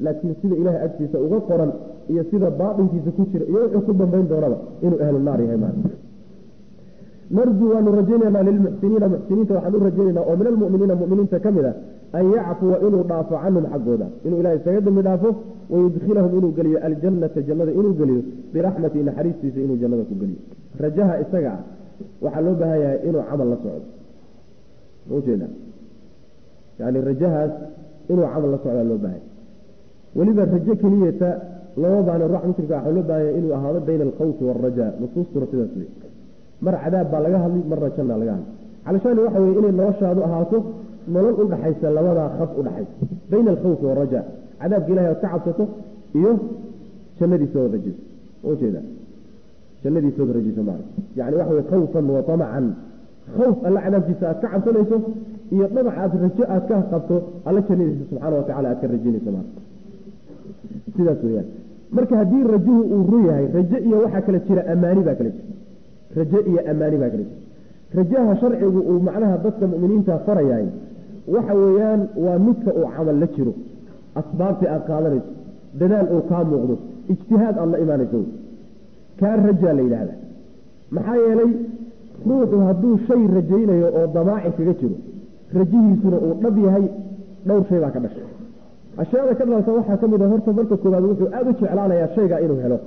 Laakiin sida Ilaahay agtiisa uga qoran iyo sida baatinkiisa ku jira iyo wuxuu ku dambayn doonaba inuu ahlu naar yahay. Maana narju, waanu rajaynaynaa, lilmuxsiniina, muxsiniinta waxaan u rajaynaynaa oo min almu'miniina, mu'miniinta ka mid a, an yacfuwa, inuu dhaafo, canhum, xaggooda inuu Ilahay isaga dembi dhaafo, wayudkhilahum, inuu geliyo, aljannata, jannada inuu geliyo, biraxmati, naxariistiisa inuu jannada ku geliyo. Rajaha isaga ah waxaa loo baahan yahay inuu camal la socdo. Maujeeda? Yani rajahaas inuu camal la socdaa loo baahanya. Weliba rajo keliyata looma baahna. Ruux muslimka waxaa loo baahanya inuu ahaado bayna alkhawfi waalraja. Nusuustuna sidaas wey. Mar cadaab baa laga hadlay, marna janna laga hadlay. Calashaani waxa weye inay noloshaadu ahaato nolol udhaxaysa labadaa khaf udhaxaysa, bayna alkhawfi waalraja, cadaabka Ilahay ood ka cabsato iyo jannadiisa ood rajayso. Ujeeda? Jannadiisa ood rajayso maana yani waxa weye khawfan wa tamacan, khawf Alla cadaabkiisa aad ka cabsanayso iyo dhamac aad rajo aad ka qabto Alla jannadiisa subxaana wa tacala aad ka rajaynayso maana. Sidaas weyaan. Marka haddii rajuhu uu run yahay, rajo iyo waxaa kala jira amaani baa kala jira, rajo iyo amaani baa kala jira. Rajaha sharcigu uu macnaha dadka mu'miniinta farayaay waxa weeyaan waa midka uu camal la jiro, asbaabtii aad qaadanayso, dadaal uu kaa muuqdo, ijtihaad aad la imaanayso, kaa rajaa la yidhaahda. Maxaa yeelay ruuxu hadduu shay rajaynayo oo damaaci kaga jiro, rajihiisuna uu dhab yahay, dhowr shay baa ka dhashay. Ashyaada ka dhalata waxaa ka mid a, horta marka koowaad wuxuu aada u jeclaanayaa shaygaa inuu helo.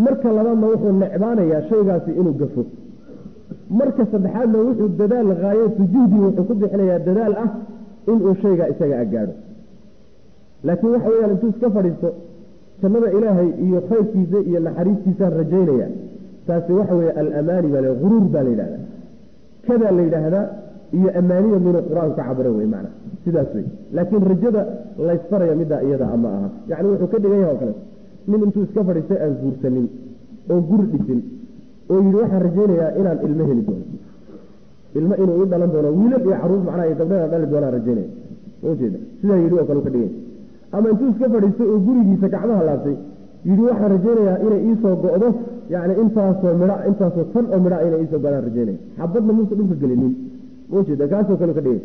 Marka labaadna wuxuu necbaanayaa shaygaasi inuu gafo. Marka saddexaadna wuxuu dadaal haayatu juhdi wuxuu ku bixinayaa dadaal ah inuu shaygaa isaga agaadho. Laakiin waxa weyaan intuu iska fadhiisto, jannada Ilaahay iyo khayrkiisa iyo naxariistiisaan rajaynaya, taasi waxa weeye alamaani baa huruur baa la yidhahdaa, kadaa la yidhaahdaa iyo amaanida minuu Qur-aanku ka cabira wey macna. Sidaas wey. Laakiin rajada laysfaraya middaa iyada ama aha. Yacni wuxuu ka dhigan yahay oo kale nin intuu iska fadhiistay aan guursanin oo guri dhisin oo yidhi, waxaan rajaynayaa inaan ilmo heli doono, ilmo inuu i dhalan doono, wiilal iyo caruur macnaha iyo gabdhaha dhali doonaan rajaynaya. Ujeeda? Sidaa yidhi oo kale u ka dhigan yahay. Ama intuu iska fadhiistay oo gurigiisa gacmaha laabtay yidhi, waxaan rajaynayaa inay iisoo go'do, yacni intaasoo midha, intaasoo tan oo midha inay iisoo go'daan rajaynaya, xabadna muusa dhulka gelinin. Maujeeda? Kaasoo kale ka dhigay.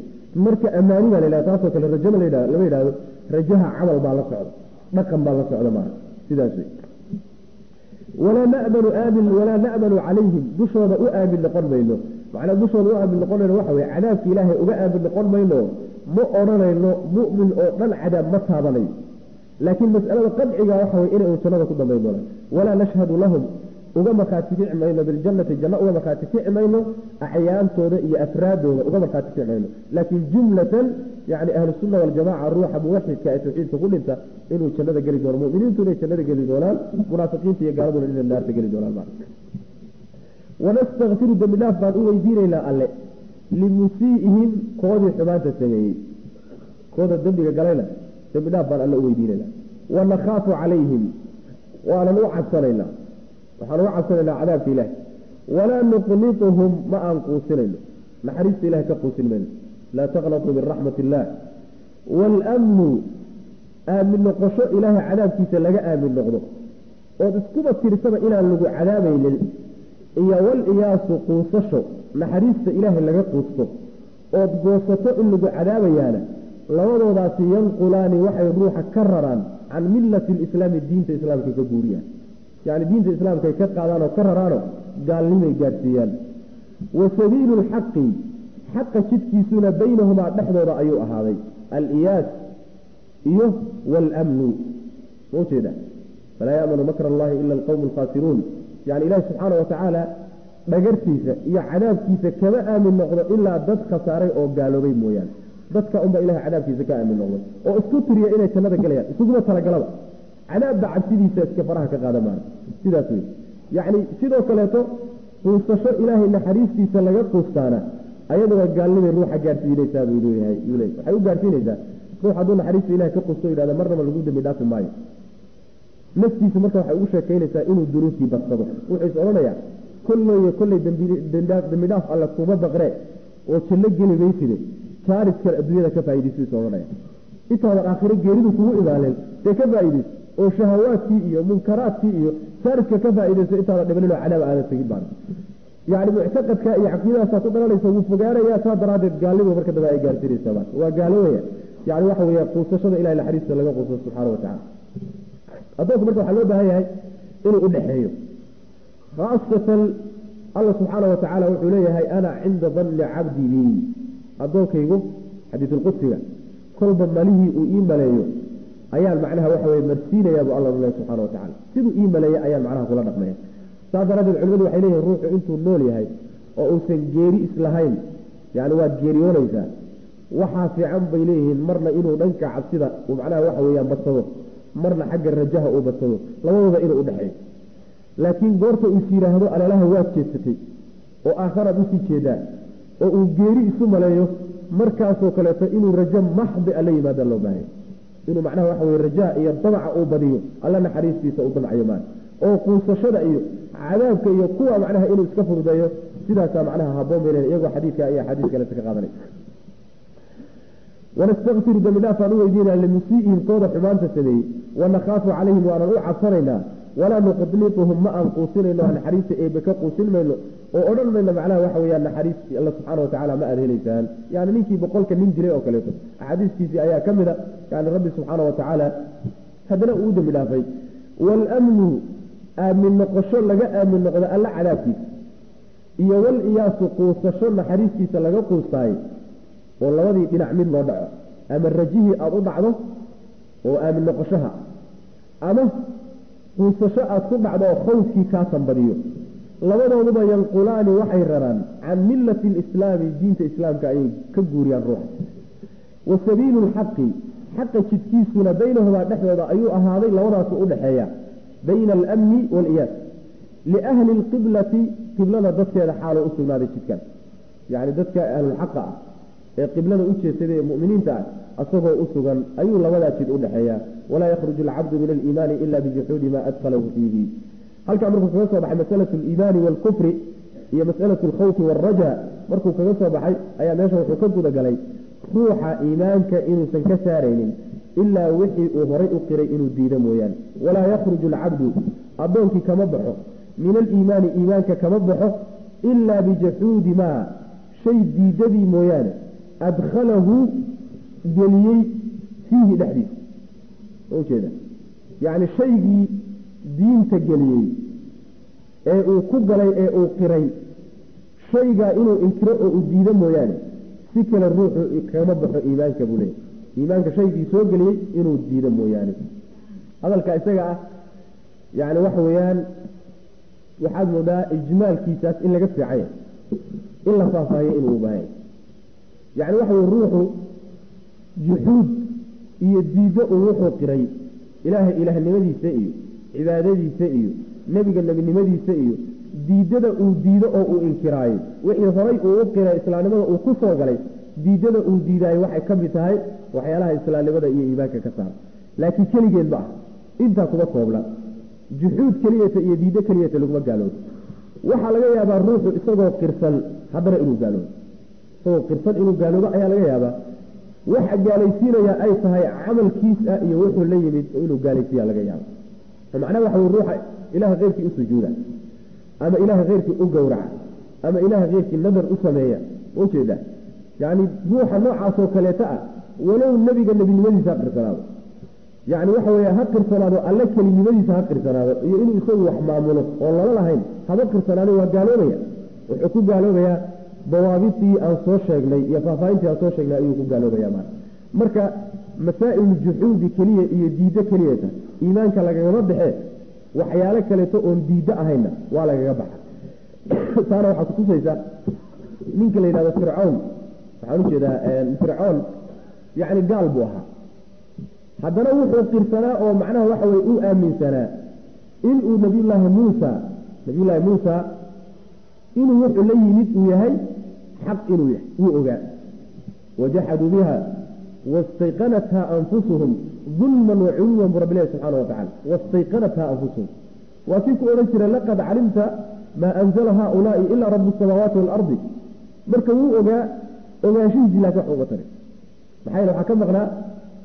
Marka amaani baa la yidhahda taasoo kale, rajama la yidhahdo lama yidhahdo. Rajaha camal baa la socda, dhaqan baa la socda maaha. Sidaas wey. Walaa na'manu aamin, walaa na'manu calayhim, dushooda u aamin noqon mayno. Macnaa dushooda u aamin noqon mayno waxa weye cadaabka Ilaahay uga aamin noqon mayno. Ma odhanayno mu'min oo dhan cadaab ma taabanayo, laakiin mas'alada qadciga waxa weye inay jannada ku dambayn doonaan. Walaa nashhadu lahum, uga markhaati kici mayno, biljannati, janno uga markhaati kici mayno, acyaantooda iyo afraadooda uga markhaati kici mayno. Laakiin jumlatan, yani Ahlusunna waljamaca, ruuxa muwaxidka ee tawxiidka ku dhinta inuu jannada geli doono, muminiintu inay jannada geli doonaan, munaafiqiinta iyo gaaladuna inay naarta geli doonaan. Wanastakfiru, dembi dhaaf baan u weydiinaynaa Alle, limusii'ihim, koodii xumaanta sameeyey, kooda dembiga galayna dembi dhaaf baan Alle u weydiinaynaa. Wanakhaafu calayhim, waanan u cabsanaynaa, waxaan uga cabsanaynaa cadaabka Ilahi. Walaa nuqnituhum, ma aan quusinayno, naxariista Ilahay ka quusin mayno. Laa taqnatuu min raxmat illah. Waalamnu, aamin noqosho Ilaahay cadaabkiisa laga aamin noqdo ood iskuba tirsaba inaan lagu cadaabaynin, iyo wal-iyaasu, quusasho naxariista Ilaahay laga quusto ood goosato in lagu cadaabayaana, labadoodaasi yanqulaani, waxay ruuxa ka raraan, can millati alislaami, diinta islaamkay ka guuriyaan, yacni diinta islaamkay ka qaadaan oo ka raraano gaalnimay gaadhsiiyaan. Wa sabiilu lxaqi, xaqa jidkiisuna, baynahumaa, dhexdooda ayuu ahaaday, aliyaas iyo waalamnu. Ma ujeeda? Falaa ya'manu makra allahi ila alqowmu alkhaasiruun. Yani Ilahi subxaana wa tacaala dhagartiisa iyo cadaabkiisa kama aamin noqdo ilaa dad khasaaray oo gaaloobay mooyaane. Dadka unba Ilahay cadaabkiisa ka aamin noqdo oo isku tiriya inay jannada galayaan, isuguma talagalaba cadaabba, cabsidiisa iska faraha ka qaada maana. Sidaas wey. Yacni sidoo kaleeto quusasho Ilaahay naxariistiisa laga quustaana ayaduna gaalnimay ruuxa gaadhsiinaysaa buu leeyahay. Yuu leeyahay waxay u gaadhsiinaysaa ruux hadduu naxariista Ilahay ka quusto, yidhahda marnaba lagu dembi dhaafi maayo. Naftiisa marka waxay ugu sheekaynaysaa inuu dunuubtii badsado. Wuxuu is odhanayaa, kolley iyo kolley dembi dhaaf Alle kuma baqree oo janno geli mayside, jaariskan adduunyada ka faa'iidaysu is odhanaya. Intaadan aakhiro geeridu kugu imaanin dee ka faa'iidayso oo shahawaadkii iyo munkaraadkii iyo jaariska ka faa'iidayso intaadan dhibanin oo cadaab aadan tegin baan. Yani muctaqadka iyo caqiidadaasaa ku dhalanaysa, wuu fogaanayaa. Saa daraaddeed gaalnimo marka dambe ay gaarsiinaysaa, waa gaalowaya. Yani waxa weeye quusashada Ilahay naxariista laga quuso subxaana wa tacala. Addoonku marka waxaa loo baahan yahay inuu u dhexeeyo, khaasatan Allah subxaana wa tacaala wuxuu leeyahay ana cinda danni cabdi bi, addoonkaygu xadiis alqudsiga kolba malihii uu ii maleeyo ayaan macnaha waxa weye marsiinayaa buu Allah leeyahay subxaana wa tacala, siduu ii maleeya ayaan macnaha kula dhaqmaya. Saas daraaddeed culimadu waxay leeyihin ruuxu intuu nool yahay oo uusan geeri islahayn, yani waad geeriyoonaysaa, waxaa fiican bay leeyihiin marna inuu dhanka cabsida uu macnaha waxa weeyaan badsado, marna xagga rajaha uu badsado, labadooda inuu u dhexeeyo. Laakiin goorta uu is yidhaahdo aleelaha waad jeedsatay oo aakharaad usii jeedaa oo uu geeri isu maleeyo, markaasoo kaleeto inuu rajo maxdi a la yimaada loo baahanya, inuu macnaha waxa weye rajaha iyo damaca uu badiyo, alla naxariistiisa uu damcayo maan, oo quusashada iyo cadaabka iyo kuwa macnaha inuu iska fududeeyo, sidaasaa macnaha habboon bay leeyihin, iyagoo xadiidka iyo axaadiis kaleeta ka qaadanay. Wanastakfiru dembi dhaafaan u weydiinaa limusii'ihim kooda xumaanta sameeyey, wanakhaafu calayhim waanan u cabsanaynaa, walaa nuqnituhum ma aan quusinayno, naxariista eebe ka quusin mayno oo odhan mayno macnaha waxa weeyaan naxariistii alla subxaana watacaala ma aad helaysaan. Yani ninkii 100ka nin dilay oo kaleeto axaadiiskiisii ayaa ka mid a, yani rabbi subxaana wa tacaala haddana uu u dembi dhaafay. Waalamnu aamin noqosho laga aamin noqdo alla cadaabkiisa, iyo wal-iyaasu quusasho naxariistiisa laga quustaay, oo labadii dhinac mid loo dhaco, ama rajihii aada u dhacdo oo aamin noqoshaha, ama quusasho aada ku dhacdo oo khawfkii kaa tambadiyo, labadooduba yanqulaani waxay raraan can millati alislaami, diinta islaamka ayay ka guuriyaan ruuxa. Wa sabiilu lxaqi, xaqa jidkiisuna baynahumaa dhexdooda ayuu ahaaday, labadaasu u dhexeeya bayna alamni waaliyaas, liahli alqiblati, qiblada dadkeeda xaaloo u sugnaaday jidkan, yacni dadka ahlulxaqa ah ee qiblada u jeedsaday ee mu'miniinta ah asagoo u sugan ayuu labadaa jid u dhexeeyaa. Walaa yakhruju alcabdu min aliimaani ila bijuxuudi maa adkhalahu fiihi. Halkaa markuu kaga soo baxay masalatu aliimaani waalkufri iyo masalatu alkhawfi waalraja, markuu kaga soo baxay ayaa meesha wuxuu ka guda galay ruuxa iimaanka inuusan ka saaraynin ilaa wixii uu horay u qiray inuu diido mooyaane. Walaa yakhruju alcabdu, addoonkii kama baxo, min aliimaani, iimaanka kama baxo, ilaa bijaxuudi maa shay diidadii mooyaane adkhalahu geliyey fiihi dhexdiisa. Ujeeda yacni shaygii diinta geliyey ee uu ku galay ee uu qiray, shaygaa inuu inkiro oo uu diido mooyaane si kale ruuxu kama baxo iimaanka buu leeyahy. Iimaanka shaygii soo geliyey inuu diido mooyaane. Hadalka isaga ah yani waxa weeyaan waxaad moodaa ijmaalkiisaas in laga fiicanya, in la faahfaahiyo inuu u baahanya. Yani waxa weye ruuxu juxuud iyo diiddo uu wuxuu qiray ilaahay ilaahnimadiisa iyo cibaadadiisa iyo nebiga nebinimadiisa iyo diidada uu diido oo uu inkiraayo wixii horay uu u qiray islaamnimada uu ku soo galay, diidada uu diidaayo waxay ka mid tahay waxyaalaha islaamnimada iyo iimaanka ka saara. Laakiin keligeed ma ah, intaa kuma koobna, juxuud keliyata iyo diiddo keliyata laguma gaaloobo. Waxaa laga yaabaa ruuxu isagoo qirsan haddana inuu gaaloobo, isagoo qirsan inuu gaaloobo ayaa laga yaabaa. Waxa gaalaysiinaya ay tahay camalkiisa iyo wuxuu la yimid oo inuu gaalaysiiya laga yaaba. Macnaha waxa weye ruuxa ilaah keyrkii u sujuuda ama ilaah keyrkii u gowraca ama ilaah keyrkii nadar u sameeya, ujeeda yacni ruuxa noocaasoo kaleeta ah walow nebiga nebinimadiisa ha qirsanaado, yacni waxa weeye ha qirsanaado alle kelinimadiisa ha qirsanaado iyo inuu isagu wax maamulo oo lala lahayn haba qirsanaado, waa gaaloobaya. Wuxuu ku gaaloobayaa dawaabitii aan soo sheegnay iyo faahfaahintii aan soo sheegnay ayuu ku gaaloobaya. Marka masaa'il juxuudi keliya iyo diiddo keliyata iimaanka lagagama baxee, waxyaalo kaleeto oon diiddo ahayna waa lagaga baxa. Taana waxaa kutusaysa ninka la yidhahdo Fircown, waxaan ujeedaa Fircoon, yacni gaal buu ahaa, haddana wuxuu qirsanaa oo macnaha waxa weye u aaminsanaa inuu nabiyullaahi Muusa, nabiyullaahi Muusa inuu wuxuu la yimid uu yahay xaq inuu yahay wuu ogaa. Wajaxaduu biha wastayqanatha anfusuhum dulman wa culuwan bu rabbi ilahi subxaana wa tacala. Wastayqanatha anfusuhum waa kii ku odhan jiray laqad calimta maa anzala haaulaai ilaa rabu samaawaati waalardi. Marka wuu ogaa ogaanshihiisii, laakin wax uga taray maxaa yeele waxaa ka maqnaa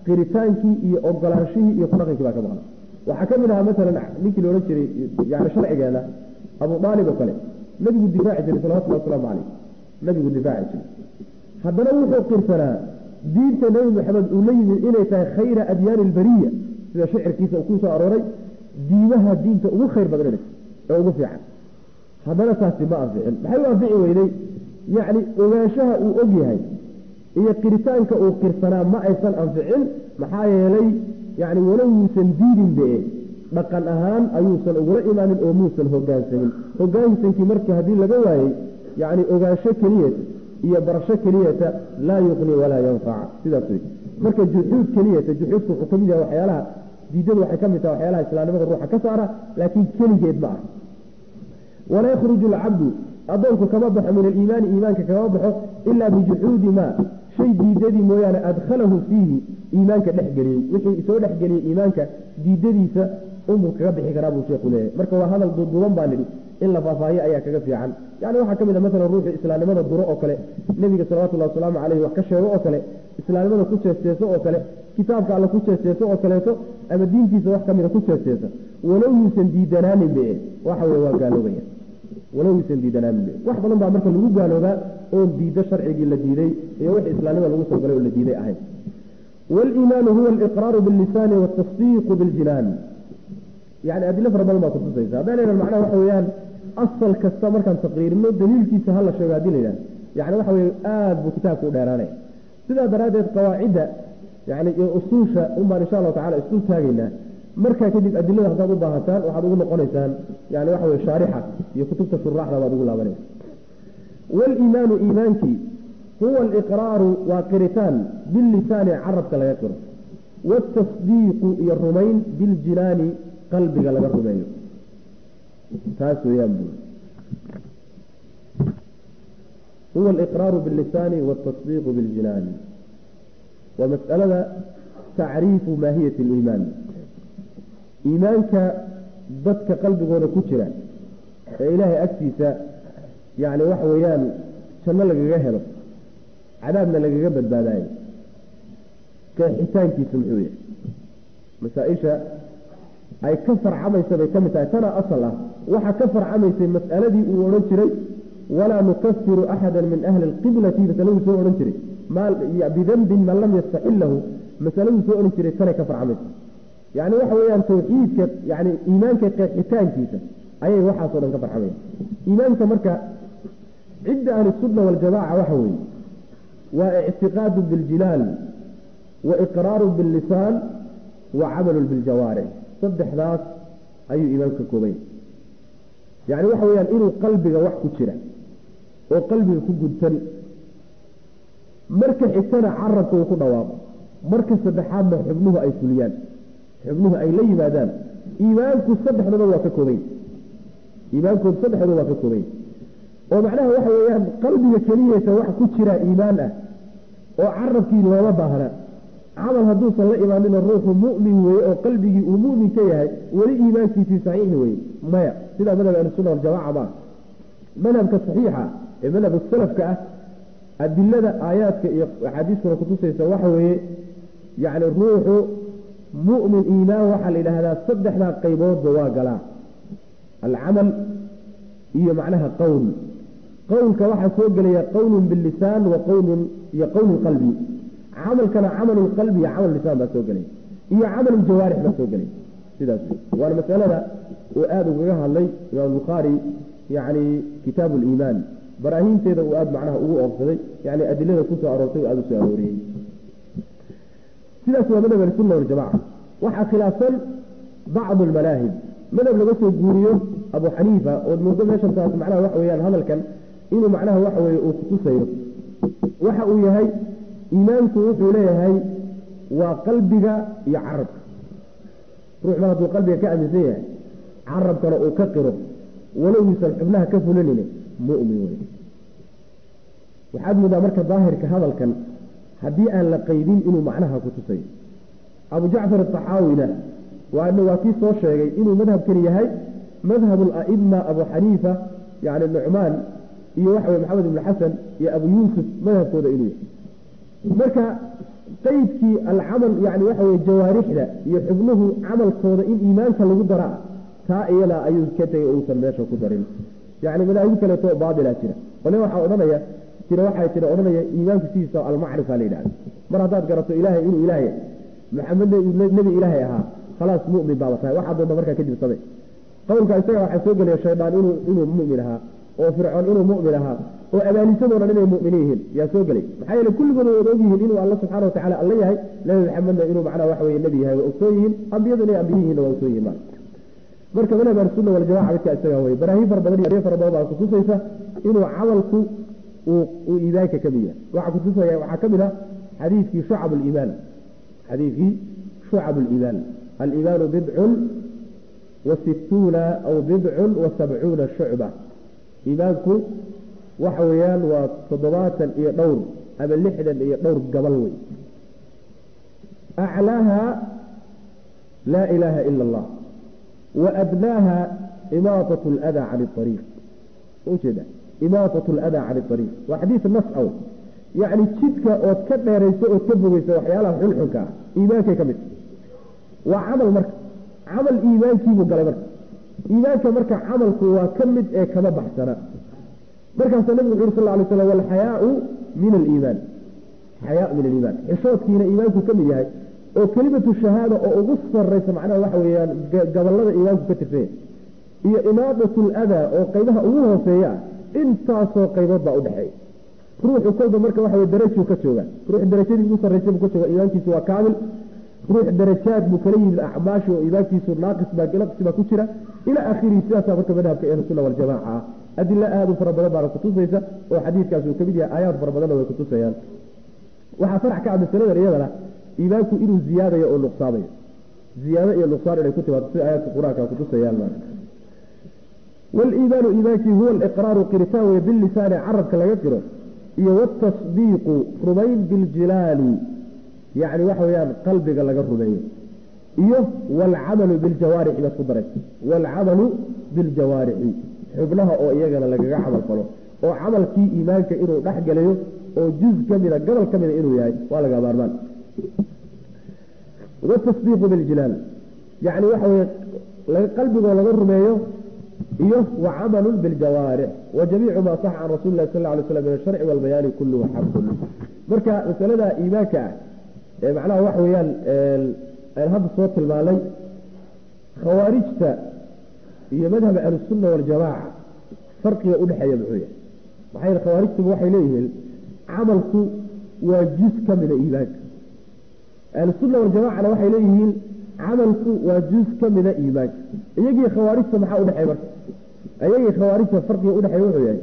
qiritaankii iyo ogolaanshihii iyo kudhaqankii baa ka maqnaa. Waxaa ka mid ahaa masalan ninkii la odhan jiray yani sharcigeena Abu Aalib oo kale, nabigu difaaci jiray salawatullahi wasalaamu caleyh, nabigu difaaci jiray, haddana wuxuu qirsanaa Diinta Nebi Maxamed uu la yimid inay tahay khayra adyaani albariya, sida shicirkiisa uu ku soo arooray, diimaha diinta ugu khayr badan inay ee ugu fiican. Haddana taasi ma anficin. Maxay u anfici weyday? Yacni ogaanshaha uu og yahay iyo qiritaanka uu qirsanaa ma aysan anficin. Maxaa yeelay yacni walow yuusan diidin be dhaqan ahaan ayuusan ugula imaanin oo muusan hogaansamin. Hogaansankii markii haddii laga waayey, yacni ogaansho keliyata iyo barasho keliyata laa yuqni walaa yanfac. Sidaas wey. Marka juxuud keliyata, juxuudku wuxuu ka mid yahay waxyaalaha diidadu, waxay ka mid tahay waxyaalaha islaamnimada ruuxa ka saara, laakiin keligeed ma ah. Walaa yakhruju alcabdu, addoonku kama baxo, min aliimaani, iimaanka kama baxo, ilaa bijuxuudi maa shay diidadii mooyaane adkhalahu fiihi, iimaanka dhexgeliyey. Wixii soo dhexgeliyey iimaanka diidadiisa unbuu kaga bixi karaa buu sheekhu leeyahay. Marka waa hadal duuduuban baa nidhi, in la faahfaahiyo ayaa kaga fiican. Yani waxaa ka mid a masalan ruuxii islaamnimada duro oo kale, nebiga salawatullahi wasalaamu caleyhi wax ka sheego oo kale, islaamnimada ku jeesjeeso oo kale, kitaabka alle ku jeesjeeso oo kaleeto, ama diintiisa wax kamida ku jeesjeesa, walow yuusan diidanaanin be, waxa weye waa gaaloobaya. Walow yuusan diidanaanin be, wax badan baa marka lagu gaaloobaa oon diiddo sharcigii la diiday iyo wixii islaamnimada lagu soo galay oo la diiday ahayn. Waliimaanu huwa aliqraaru billisaani waltasdiiqu biljinaan. Yani adilo fara badan baa kutusaysa. Haddaan idhan macnaha waxa weeyaan asal kasta markaan taqriirino daliilkiisa hala sheego, haddii la yidhahdo, yani waxa weye aada buu kitaabku u dheeraanaya. Sidaa daraaddeed qawaacidda yani iyo usuusha un baan insha allahu tacala isdul taagaynaa. Markaa kadib adilada haddaad u baahataan waxaad ugu noqonaysaan yani waxa weye shaarixa iyo kutubta shuraaxda baad ugu laabanaysa. Waliimaanu, iimaankii, huwa aliqraaru, waa qiritaan, billisaani, carabka laga qiro, waatasdiiqu, iyo rumayn, biljinaani, qalbiga laga rumeeyo. Taas weeyaan bui. Huwa aliqraaru billisaani waltasdiiqu biljinaani waa mas'alada tacriifu maahiyati aliimaan. Iimaanka dadka qalbigooda ku jira ee ilaahay agtiisa yacni waxa weeyaan janno lagaga helo, cadaabna lagaga badbaadaayo, qeexitaankiisu muxuu yahay? Masaa-isha ay ka farcamaysa bay ka mid tahay. Tana asal ah waxaa ka farcamaysay mas'aladii uu odhan jiray walaa nukafiru axada min ahli alqiblati, masaladuu soo odhan jiray bidanbin man lam yastaxillahu, masaladuu soo odhan jiray tanay ka farcamaysa. Yani waxa weeyaan tawxiidka, yani iimaanka qeexitaankiisa ayay waxaasoo dhan ka farxamaya. Iimaanka marka cidda ahlusunna waljamaca waxa weeye waa ictiqaadu biاljilaal wa iqraaru billisaan wa camalu biljawaarix. Saddexdaas ayuu iimaanka ka koobanya. Yani waxa weyaan inuu qalbiga wax ku jira oo qalbiga ku gudtan, marka xigtana carabka uu ku dhawaaqo, marka saddexaadna xubnuhu ay fuliyaan, xubnuhu ay la yimaadaan. Iimaanku saddexdaba waa ka koobay. Iimaankood saddexdaba waa ka koobay, oo macnaha waxa weeyaan qalbiga keliyata wax ku jira iimaan ah oo carabkii looma baahna. Camal hadduusan la imaanina ruuxu mu'min weeye oo qalbigii uu mu'min ka yahay, weli iimaankiisii saxiix weye. Maya, sidaa madhab ahlusunna waljamaca ma ah. Madhabka saxiixa ee madhabka salafka ah, adilada aayaadka iyo axaadiistuna kutusaysa waxa weeye yacni ruuxu mu'min iimaan waxaa la yidhaahdaa saddexdaa qayboodba waa galaa, alcamal iyo macnaha qowl. Qowlka waxaa soo gelaya qowlun billisaan wa qowlun iyo qowlu qalbi. Camalkana camalu lqalbi iyo camal lisaan baa soo gelaya, iyo camalu jawaarix baa soo gelaya. Sidaas waana masalada uu aada ugaga hadlay imaam Bukhaari, yacni kitaabu liimaan, baraahiinteeda uu aada macnaha ugu oofsaday, yani adilada kusoo aroortay uu aada u soo arooriyey. Sidaas waa madhab ahlusunna waljamaca. Waxaa khilaafsan bacdu almanaahib, madhab laga soo guuriyo Abu Xaniifa, ood moodo meeshan taas macnaha waxa weeyaan hadalkan inuu macnaha waxa weeye uu kutusayo. Waxa uu yahay iimaanku wuxuu leeyahay waa qalbiga iyo carabka. Ruux mar hadduu qalbiga ka aaminsan yahay, carabkana uu ka qiro, walow yuusan xubnaha ka fulanine, mu'min wey. Waxaad moodaa marka daahirka hadalkan haddii aan la qaydin inuu macnaha ku tusayo. Abu Jacfar Ataxaawina waa kii soo sheegay inuu madhabkani yahay madhab ala'ima, Abu Xaniifa, yani Nucmaan iyo waxa weye Maxamed ibnu Xasan iyo Abu Yuusuf madhabkooda inuu yahay. Marka qaydkii alcamal, yani waxa weye jawaarixda iyo xubnuhu camalkooda in iimaanka lagu daraa, taa iyada ayuu ka tegay, uusan meesha ku darin. Yani madaahib kaleeto baatilaa jira. Qole waxaa odhanaya Jira waxaa jira odhanaya iimaanku sidiisa almacrifa la yidhahda. Mar haddaad garato ilaahay inuu ilaahay, Maxamedna uu nebi ilaahay ahaa, khalaas mu'min baaba tahay, waxaa doonta markaa kadib samey. Qowlka isaga waxaa soo gelaya shaydaan inuu mu'min ahaa, oo Fircoon inuu mu'min ahaa, oo abaalisadoo dhan inay mu'miniin yihiin yaa soo gelay. Maxaa yeele kulligood way og yihiin inuu Alla subxaana watacala alla yahay, Nebi Maxamedna inuu macnaha waxa weye nebi yahay waa ogsoon yihiin, ambiyadu inay ambiye yihiinna waa ogsoon yihiin. Marka madhab ahlusunna waljamaca midka isaga weye. Baraahiin fara badan iyo fara badan baa kutusaysa inuu camalku uu iimaanka ka mid yahay. Waxaa kutusaya waxaa ka mid ah xadiidkii shucab aliimaan, xadiidkii shucab aliimaan, aliimaanu bidcun wa sittuuna aw bidcun wa sabcuuna shucba. Iimaanku waxa weeyaan waa 70 iyo dhowr ama 60 iyo dhowr gabal wey. Aclaaha laa ilaaha ila allah wa adnaaha imaatat aladaa can ariiq. Ujeeda imaatat aladaa can ariiq waa xadiis nas aw, yacni jidka ood ka dheerayso ood ka fogeyso waxyaalaha xunxunka ah iimaankay ka mid. Waa camal, marka camal iimaankiibuu galay. Marka iimaanka marka camalku waa ka mid ee kama baxsana. Markaasaa nabigu wuxu uri sal ly slam walxayaau min aliimaan, xayaa min aliimaan, xishoodkiina iimaanku ka mid yahay, oo kelimatu shahaada oo ugu sarraysa macnaha waxa weeyaan gobollada iimaanku ka tirsanya, iyo imaadatu aladaa oo qaybaha ugu hooseeya ah, intaasoo qaybood baa udhexeeya. Ruuxu kolba marka waxa wey darajuu ka jooga. Ruux darajadii ugu sarraysay buu ka jooga, iimaankiisu waa kaamil. Ruux darajaad buu kala yimid acmaashi oo iimaankiisu naaqis baa naqsi baa ku jira ila aakhirihi. Sidaasaa marka madhabka ahlusunna waljamaca ah. Adilo aada u fara badan baana kutusaysa oo xadiidkaas uu kamid yahay, aayaad fara badanna way kutusayaan. Waxaa farac ka ah masaladan iyadana iimaanku inuu ziyaadayo oo nuqsaamayo, ziyaado iyo nuqsaan inay ku timaado sida aayaadka qur-aanka kutusayaan. Waliimaanu iimaankii huwa aliqraaru qiritaan weye bilisaani carabka laga qiro, iyo watasdiiqu rumayn biljilaali, yacni waxa weeyaan qalbiga laga rumeeyo, iyo waalcamalu biljawaarixi baad ku daraysa, waalcamalu biljawaarixi xubnaha oo iyagana lagaga camal falo, oo camalkii iimaanka inuu dhex gelayo oo juz ka mida gobol ka mida inuu yahay waa laga maarmaan. Watasdiiqu biljilaal yacni waxa weye qalbigoo laga rumeeyo iyo wacamalu biljawaarix wa jamiicu maa saxa can rasuli lahi sal lla alay slam min asharci walbayaani kulluhu xaqun. Marka masalada iimaanka ah ee macnaha waxa weeyaan aan hadda soo tilmaanay, khawaarijta iyo madhaba ahlusunna waljamaaca farqiga udhexeeya muxuu yahay? Maxaa yeele khawaarijtuba waxay leeyihiin camalku waa juz ka mida iimaanka, ahlusunna waljamacana waxay leeyihiin camalku waa juz ka mida iimaanka. Iyagii khawaarijta maxaa udhexeeya? Marka iyagii khawaarijta farqiga udhexeeya wuxuu yahay,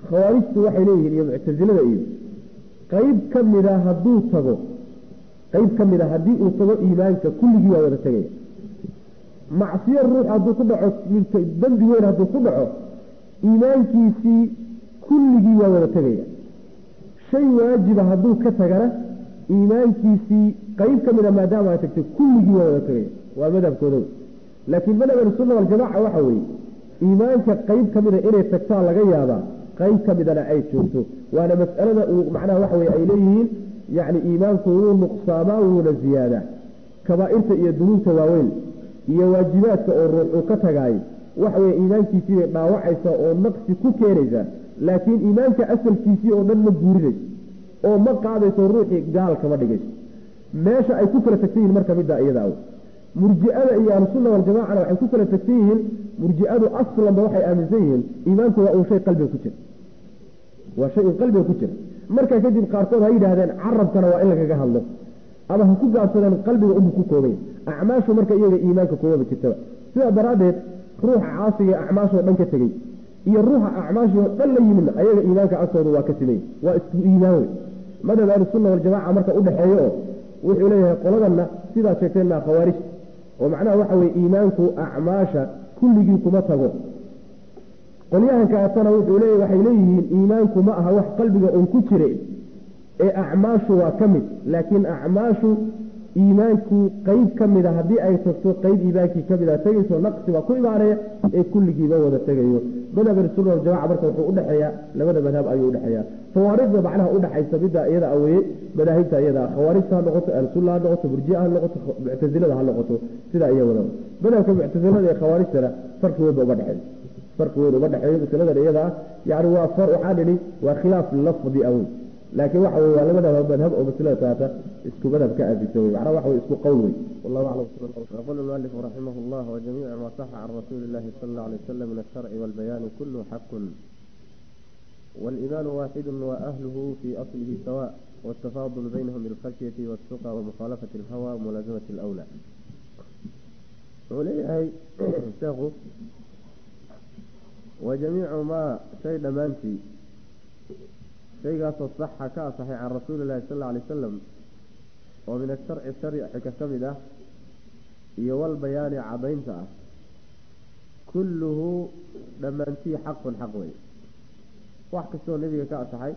khawaarijtu waxay leeyihiin iyo muctasilada iyo qayb ka mida hadduu tago, qayb ka mida haddii uu tago iimaanka kulligii waa wada tegaya. Macsiyo ruux hadduu ku dhaco, dembi weyn hadduu ku dhaco, iimaankiisii kulligii waa wada tegaya. Shay waajiba hadduu ka tagana iimaankiisii qayb ka mida maadaama ay tagtay kulligii waa wada tegaya, waa madhabkooda. Laakiin madhab ahlusunna waljamaca waxa weeye iimaanka qayb ka mida inay tagtaa laga yaabaa, qayb ka midana ay joogto. Waana mas'alada uu macnaha waxa weye ay leeyihiin yacni iimaanku wuu nuqsaamaa wuuna ziyaadaa. Kabaa'irta iyo dunuubta waaweyn iyo waajibaadka oo ruux uu ka tagaayo waxa weye iimaankiisii bay dhaawacaysaa oo naqsi ku keenaysaa, laakiin iimaanka asalkiisii oo dhan ma guurinayso oo ma qaadayso, ruuxii gaal kama dhigayso. Meesha ay ku kala tagsan yihin marka middaa iyada aw murji'ada iyo ahlusunna waljamacana waxay ku kala tagsan yihiin, murji'adu aslanba waxay aaminsan yihiin iimaanku waa uu shay qalbiga ku jira, waa shay uu qalbiga ku jira. Markaa kadib qaarkood ha yidhaahdeen carabkana waa in lagaga hadlo, ama ha ku gaabsadeen qalbiga unbu ku koobay acmaashu. Marka iyaga iimaanka koobaba jirtaba. Sidaa daraaddeed ruuxa caasiga acmaashoo dhan ka tegey iyo ruuxa acmaashii oo dhan la yimidna ayaga iimaanka agtooda waa ka simay, waa isku iimaan wey. Madhab ahlusunna waljamaca marka udhexeeyo oo wuxuu leeyahay qoladanna sidaad sheegteen maa khawaarijta, oo macnaha waxa weye iimaanku acmaasha kulligii kuma tago. Qolyahankaasana wuxuu leeyahy waxay leeyihiin iimaanku ma aha wax qalbiga uun ku jira ee acmaashu waa ka mid, laakiin acmaashu iimaanku qeyb ka mida haddii ay tagto qeyb iimaankii ka mida tegayso, naqsi baa ku imaanaya ee kulligiiba wada tegayo. Madhab ahlusunna waljamaca marka wuxuu udhexeeyaa labada madhab ayuu udhexeeyaa. Fawaariqda macnaha udhexaysa middaa iyada aweye madaahibta iyada, khawaarijta ha noqoto, ahlusunna ha noqoto, murjia ha noqoto, muctasilada ha noqoto, sidaa iya wada. Madhabka muctasilada ee khawaarijtana farqi weyn ba uga dhexeeya, Farqi weyn uma dhexeeyo masaladan iyada ah. Yani waa waxaa nidhi waa khilaaf lafdi awey, laakiin waxa wey waa labada madhab oo masalada taata isku madhab ka aafisa wey, macnaha waxa wey isku qowl wey. Wallahu aclam. يقول المؤلف رحمه الله: وجميع ما صح عن رسول الله صلى الله عليه وسلم من الشرع والبيان كله حق، والإيمان واحد وأهله في أصله سواء، والتفاضل بينهم بالخشية والتقى ومخالفة الهوى وملازمة الأولى. وليه شيخ وجميع ما شيء دمانتي شيء صح كصحيح عن رسول الله صلى الله عليه وسلم ومن الشرع الشرع كسمده iyo walbayaani cadaynta ah kulluhu dhammaantii xaqun xaq wey. Wax kastoo nebiga ka asaxay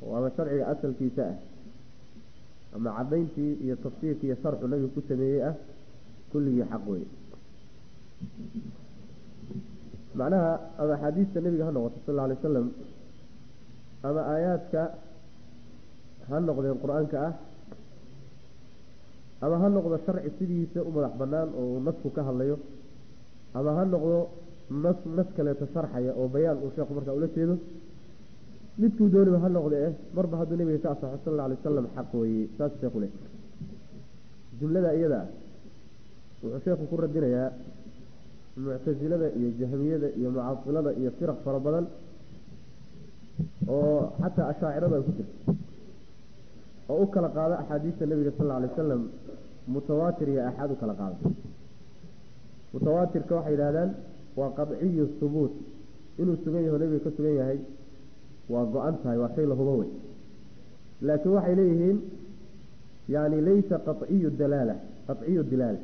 oo ama sharciga asalkiisa ah ama cadayntii iyo tafsiirkii iyo sharxu nebiga ku sameeyey ah, kulligii xaq wey. Macnaha ama axaadiista nebiga ha noqoto sal alla alay wasalam, ama aayaadka ha noqdeen qur-aanka ah, ama ha noqdo sharci sidiisa u madax banaan oo uu nasku ka hadlayo, ama ha noqdo nas kaleeto sharxaya oo bayaan uu sheekhu markaa ula jeedo, midkuu dooniba ha noqde marba hadduu nebiga ka asaxo sal alla alay wasalam xaq weeye. Saas sheekhu leh. Jumlada iyada ah wuxuu sheekhu ku radinayaa muctasilada iyo jahmiyada iyo mucasilada iyo firaq fara badan oo xataa ashaacirada ay ku jirto oo u kala qaada axaadiista nebiga sal alla alay wasalam mutawaatir iyo aaxaad u kala qaada. Mutawaatirka waxay yidhahdaan waa qadciyu hubuut, inuu sugan yaho nebiga ka sugan yahay waa go-an tahay, waa shay la hubo wey. Laakiin waxay leeyihiin yani laysa qaciyu dalaala, qaciyu dilaala,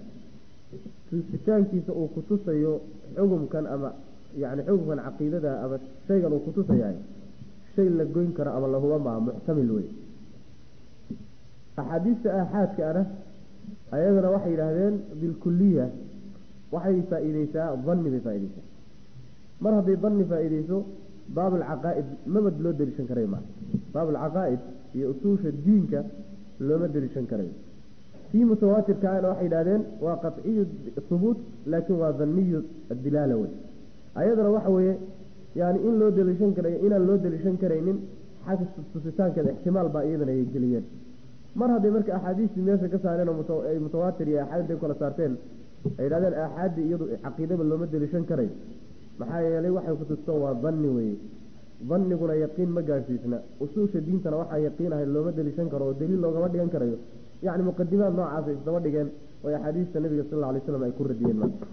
tusitaankiisa uu kutusayo xugumkan ama yani xugumkan caqiidada ama shaygan uu kutusayahay shay la goyn karo ama la hubo maaha, muxtamil wey. Axaadiista aaxaadka ana ayadana waxay yidhaahdeen bilkuliya waxay faa-iideysaa dhanni bay faa-ideysaa. Mar hadday dhanni faa-iideyso baab alcaqaa'id maba loo deliishan karayo, maa baab alcaqaa'id iyo usuusha diinka looma deliishan karayo. Tii mutawaatirkaana waxay yidhahdeen waa qaطciyu hubuut, laakiin waa dhanniyu adilaala wey. Ayadana waxa weeye yani in loo deliishan karayo inaan loo deliishan karaynin xagga tusitaankeeda ixtimaal baa iyadana ay geliyeen. Mar hadday marka axaadiistii meesha ka saareen oo ay mutawaatir iyo aaxaad intay kala saarteen ay yidhahdeen aaxaaddii iyadu caqiidaba looma deliishan karayo, maxaa yeelay waxay kutusto waa dhanni weye, dhaniguna yaqiin ma gaadhsiisna, usuusha diintana waxaan yaqiinahay looma deliishan karo oo daliil loogama dhigan karayo. Yacni muqadimaad noocaasay isdaba dhigeen oo axaadiista nebiga sal alla alay slam ay ku radiyeen. Marka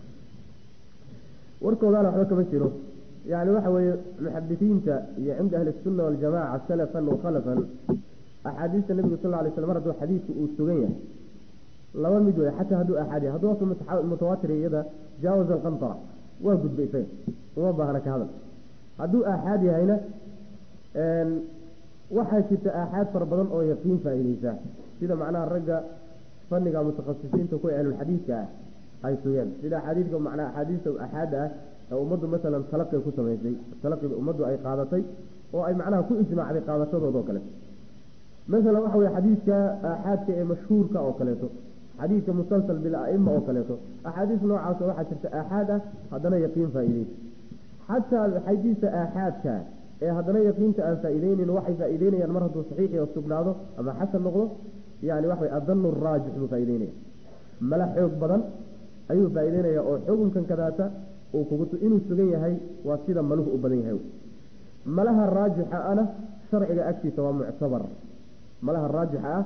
warkoodaana waxba kama jiro. Yani waxa weeye muxadisiinta iyo cinda ahli sunna waljamaca salafan wa khalafan axaadiista nebiga sal alla alay slam mar hadduu xadiidku uu sugan yahay laba mid wey, xataa hadduu aaxaad yahay, hadduu waso mutawaatir iyada jaawaza alqantara waa gudbay isaga, uma baahna ka hadal. Hadduu aaxaad yahayna waxaa jirta aaxaad fara badan oo yaqiin faa-iideysa, sida macnaha ragga fanniga mutakhasisiinta kuwa ahlulxadiidka ah ay sugeen, sida axaadiidka macnaha axaadiista aaxaadda ah ee ummaddu masalan talaqiga ku samaysay, talaqiga ummaddu ay qaadatay oo ay macnaha ku ijmaacday qaadashadooda oo kaleeto. Masalan waxa weye xadiidka aaxaadka ee mashhuurka oo kaleeto, xadiidka musalsal bil-a'ima oo kaleeto, axaadiis noocaas waxaa jirta aaxaad ah haddana yaqiin faa-iideysa. Xataa xadiista aaxaadka ee haddana yaqiinta aan faa-iideynin waxay faa-iideynayaan mar hadduu saxiixi oo sugnaado ama xasan noqdo, yani waxa way adanu raajix buu faa-iideynaya, mala xoog badan ayuu faa-iideynaya oo xukunkan kadaata uu kugu inuu sugan yahay waa sida maluhu u badan yahay. Malaha raajixa ana sharciga agtiisa waa muctabar, malaha raajixa ah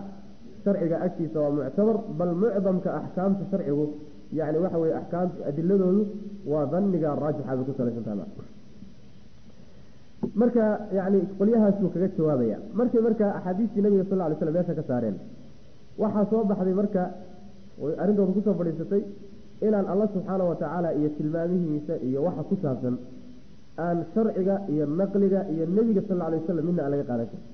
sharciga agtiisa waa muctabar, bal mucdamka axkaamta sharcigu yani waxa weye axkaamta adiladoodu waa dhanniga raajixa bay ku salaysan tahay. Marka yani qolyahaasuu kaga jawaabaya. Markay marka axaadiistii nabiga sal lla alay slam meesha ka saareen waxaa soo baxday marka arrintooda kusoo fadhiisatay inaan alla subxaana watacaala iyo tilmaamihiisa iyo waxa ku saabsan aan sharciga iyo naqliga iyo nebiga sal alla alay wasalam midna aan laga qaadan karin.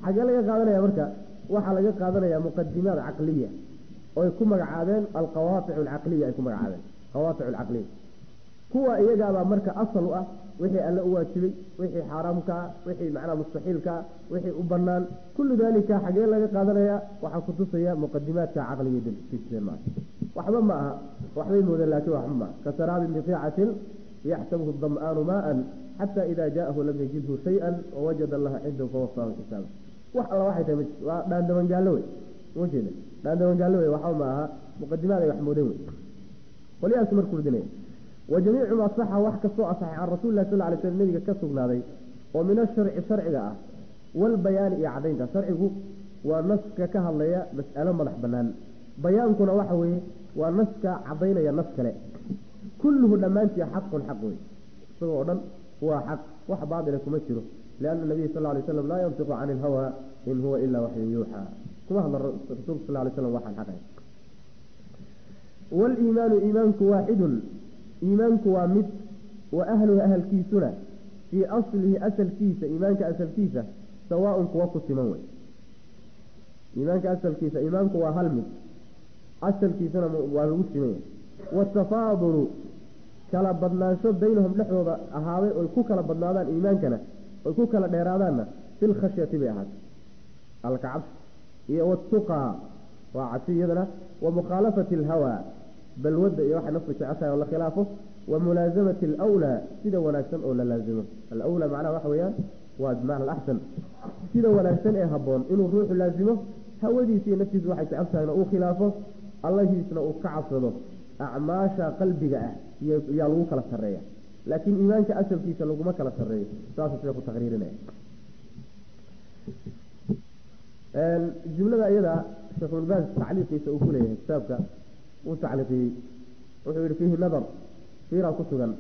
Xagee laga qaadanaya marka? Waxaa laga qaadanaya muqadimaad caqliya oo ay ku magacaabeen alqawaaticu alcaqliya, ay ku magacaabeen qawaaticu alcaqliya. Kuwa iyagaabaa marka asal u ah wixii alle u waajibay, wixii xaaraamkaa, wixii macnaha mustaxiilkaa, wixii u banaan, kullu dalika xagee laga qaadanaya? Waxaa kutusaya muqadimaadka caqliga daliisteen maa waxba ma aha, waxbay moodeen laakiin waxba maaha. Kasaraabin biqiicatin Yaxsabuhu dam'aanu maaan xata ida jaahu lam yajidhu shay-an wawajada allaha cindahu fawafaahu xisaaba. Wax alla waxay tahay waa dhaandabangaallo wey, ma jeeda dhaandabangaallo wey, waxba ma aha, muqadimaad ay wax moodeen wey. Qolyahaas markuu ridinaya wa jamiicu maa saxa, wax kastoo asaxay can rasuuli lahi sal ly slam nabiga ka sugnaaday oo min asharci sharciga ah walbayaani iyo caddaynta. Sharcigu waa naska ka hadlaya mas'alo madax bannaan, bayaankuna waxa weeye waa naska caddaynaya nas kale. Kulluhu dhammaantii xaqun xaq wey, isagoo o dhan waa xaq, wax baatila kuma jiro, lianna nabiya sal lay slam laa yantiqu cani ilhawa in huwa ilaa waxyun yuuxaa, kuma hadla rasuulku sal lay slam waxaan xaqayn. Waliimaanu iimaanku waaxidun, iimaanku waa mid, wa ahluhu ahalkiisuna fii aslihi asalkiisa, iimaanka asalkiisa sawaaun kuwa ku siman wey. Iimaanka asalkiisa, iimaanku waa hal mid, asalkiisana waa lagu siman yahay. Watafaadulu kala badnaansho baynahum dhexdooda ahaaday oy ku kala badnaadaan iimaankana oy ku kala dheeraadaanna filkhashyati bay ahaatay, alkacabsi iyo watuqaa waa cabsi iyadana, wa mukhaalafati alhawaa balwadda iyo waxay naftu jeceshahay oo la khilaafo, wa mulaasamati alawlaa sida wanaagsan oo la laazimo. Alawlaa macnaha waxa weeyaan waa bimacna alaxsan, sida wanaagsan ee habboon inuu ruuxu laazimo, hawadiisa iyo naftiisu waxay jecel tahayna uu khilaafo, allahiisna uu ka cabsado. Acmaasha qalbiga ah yaa lagu kala sarreeya, laakiin iimaanka asalkiisa laguma kala sarreeyo, saasuu sheekhu taqriirinaya. Jumlada iyada sheekh ibn Baaz tacliiqiisa uu ku leeyahay kitaabka uu tacliiqiyey wuxuu yihi fiihi nadar, fiiraa ku sugan,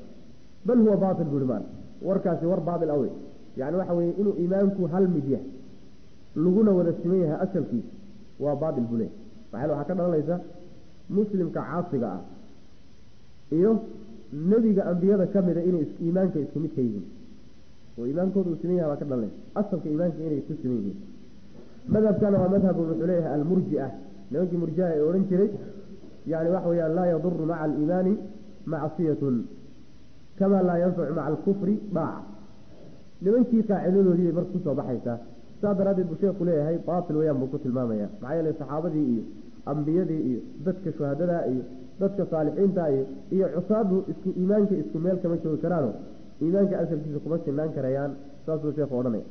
bal huwa baatil buu yihi, maan warkaasi war baatil awey. Yani waxa weeye inuu iimaanku hal mid yahay laguna wada siman yahay asalkiisa waa baatil buu leeyahay. Maxaa waxaa ka dhalanaysa muslimka caasiga ah iyo nebiga ambiyada ka mida inay iimaanka isku mid ka yihiin oo iimaankooda uu siman yahay baa ka dhalanaysa asalka iimaanka inay isku siman yihiin. Madhabkana waa madhabu wuxuu leeyahay almurjia, nimankii murjiha ee odhan jiray yani waxa weyaan laa yaduru maca aliimaani macsiyatun kama laa yanfacu maca alkufri daaca. Nimankii qaacidadoodii bay marka kusoo baxaysaa, saa daraaddeed buu sheekhu leeyahay baatil weyaan buu ku tilmaamaya. Maxaa yeelay saxaabadii iyo ambiyadii iyo dadka shuhadadaa iyo dadka saalixiinta iyo cusaadu isku iimaanka isku meel kama joogi karaano, iimaanka asalkiisa kuma sinaan karayaan, saasuu sheekhu odhanaya.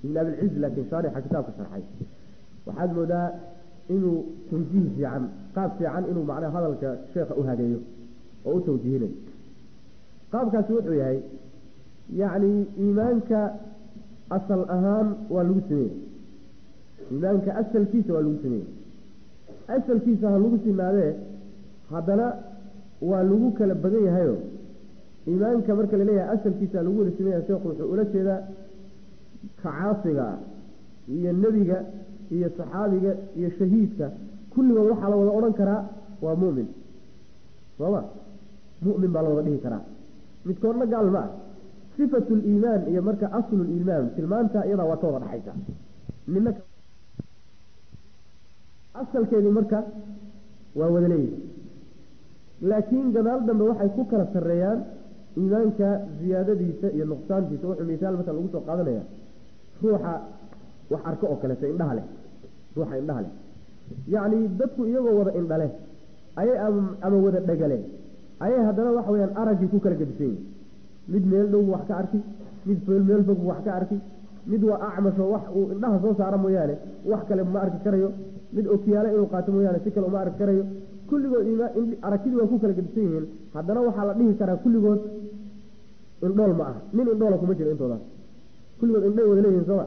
Ibn abilciz laakiin shaarixa kitaabka sharxay waxaad moodaa inuu tawjiih fiican, qaab fiican inuu macnaha hadalka sheekha u hageeyo oo u tawjiihinayo. Qaabkaasi wuxuu yahay yacni iimaanka asal ahaan waa lagu sameeyey, iimaanka asalkiisa waa lagu sameeyey, asalkiisa ha lagu sinaadee haddana waa lagu kala badan yahayo. Iimaanka marka laleeyahay asalkiisa lagu wada sameeyahay, sheekhu wuxuu ula jeedaa ka caasiga ah iyo nebiga iyo saxaabiga iyo shahiidka kulligood waxaa la wada odhan karaa waa mu'min, sooma? Mu'min baa la wada dhihi karaa, midkoodna gaal ma ah. Sifatu liimaan iyo marka asluliimaan tilmaanta iyadaa waa ka wada dhaxaysa nina asalkeedii marka waa wada leeyihi, laakiin gadaal dambe waxay ku kala sarreeyaan iimaanka ziyaadadiisa iyo nuqsaantiisa. Wuxuu misaal masala lagu soo qaadanaya ruuxa wax arko oo kaleeto, indhaha leh, ruuxa indhaha leh, yacni dadku iyagoo wada indhale ayay ama wada dhegale ayay haddana waxa weyaan araggii ku kala gedisan yihin. Mid meel dhow wax ka arki, mid meel fog wax ka arki, mid waa acmasho wax uu indhaha soo saara mooyaane wax kale ma arki karayo, mid okiyaale inuu qaato mooyaane si kale uma arki karayo. Kulligood aragtidii waa ku kala gedisan yihiin, haddana waxaa la dhihi karaa kulligood indhool ma aha, nin indhoola kuma jiro intoodaas, kulligood indhay wada leeyihin, sooma?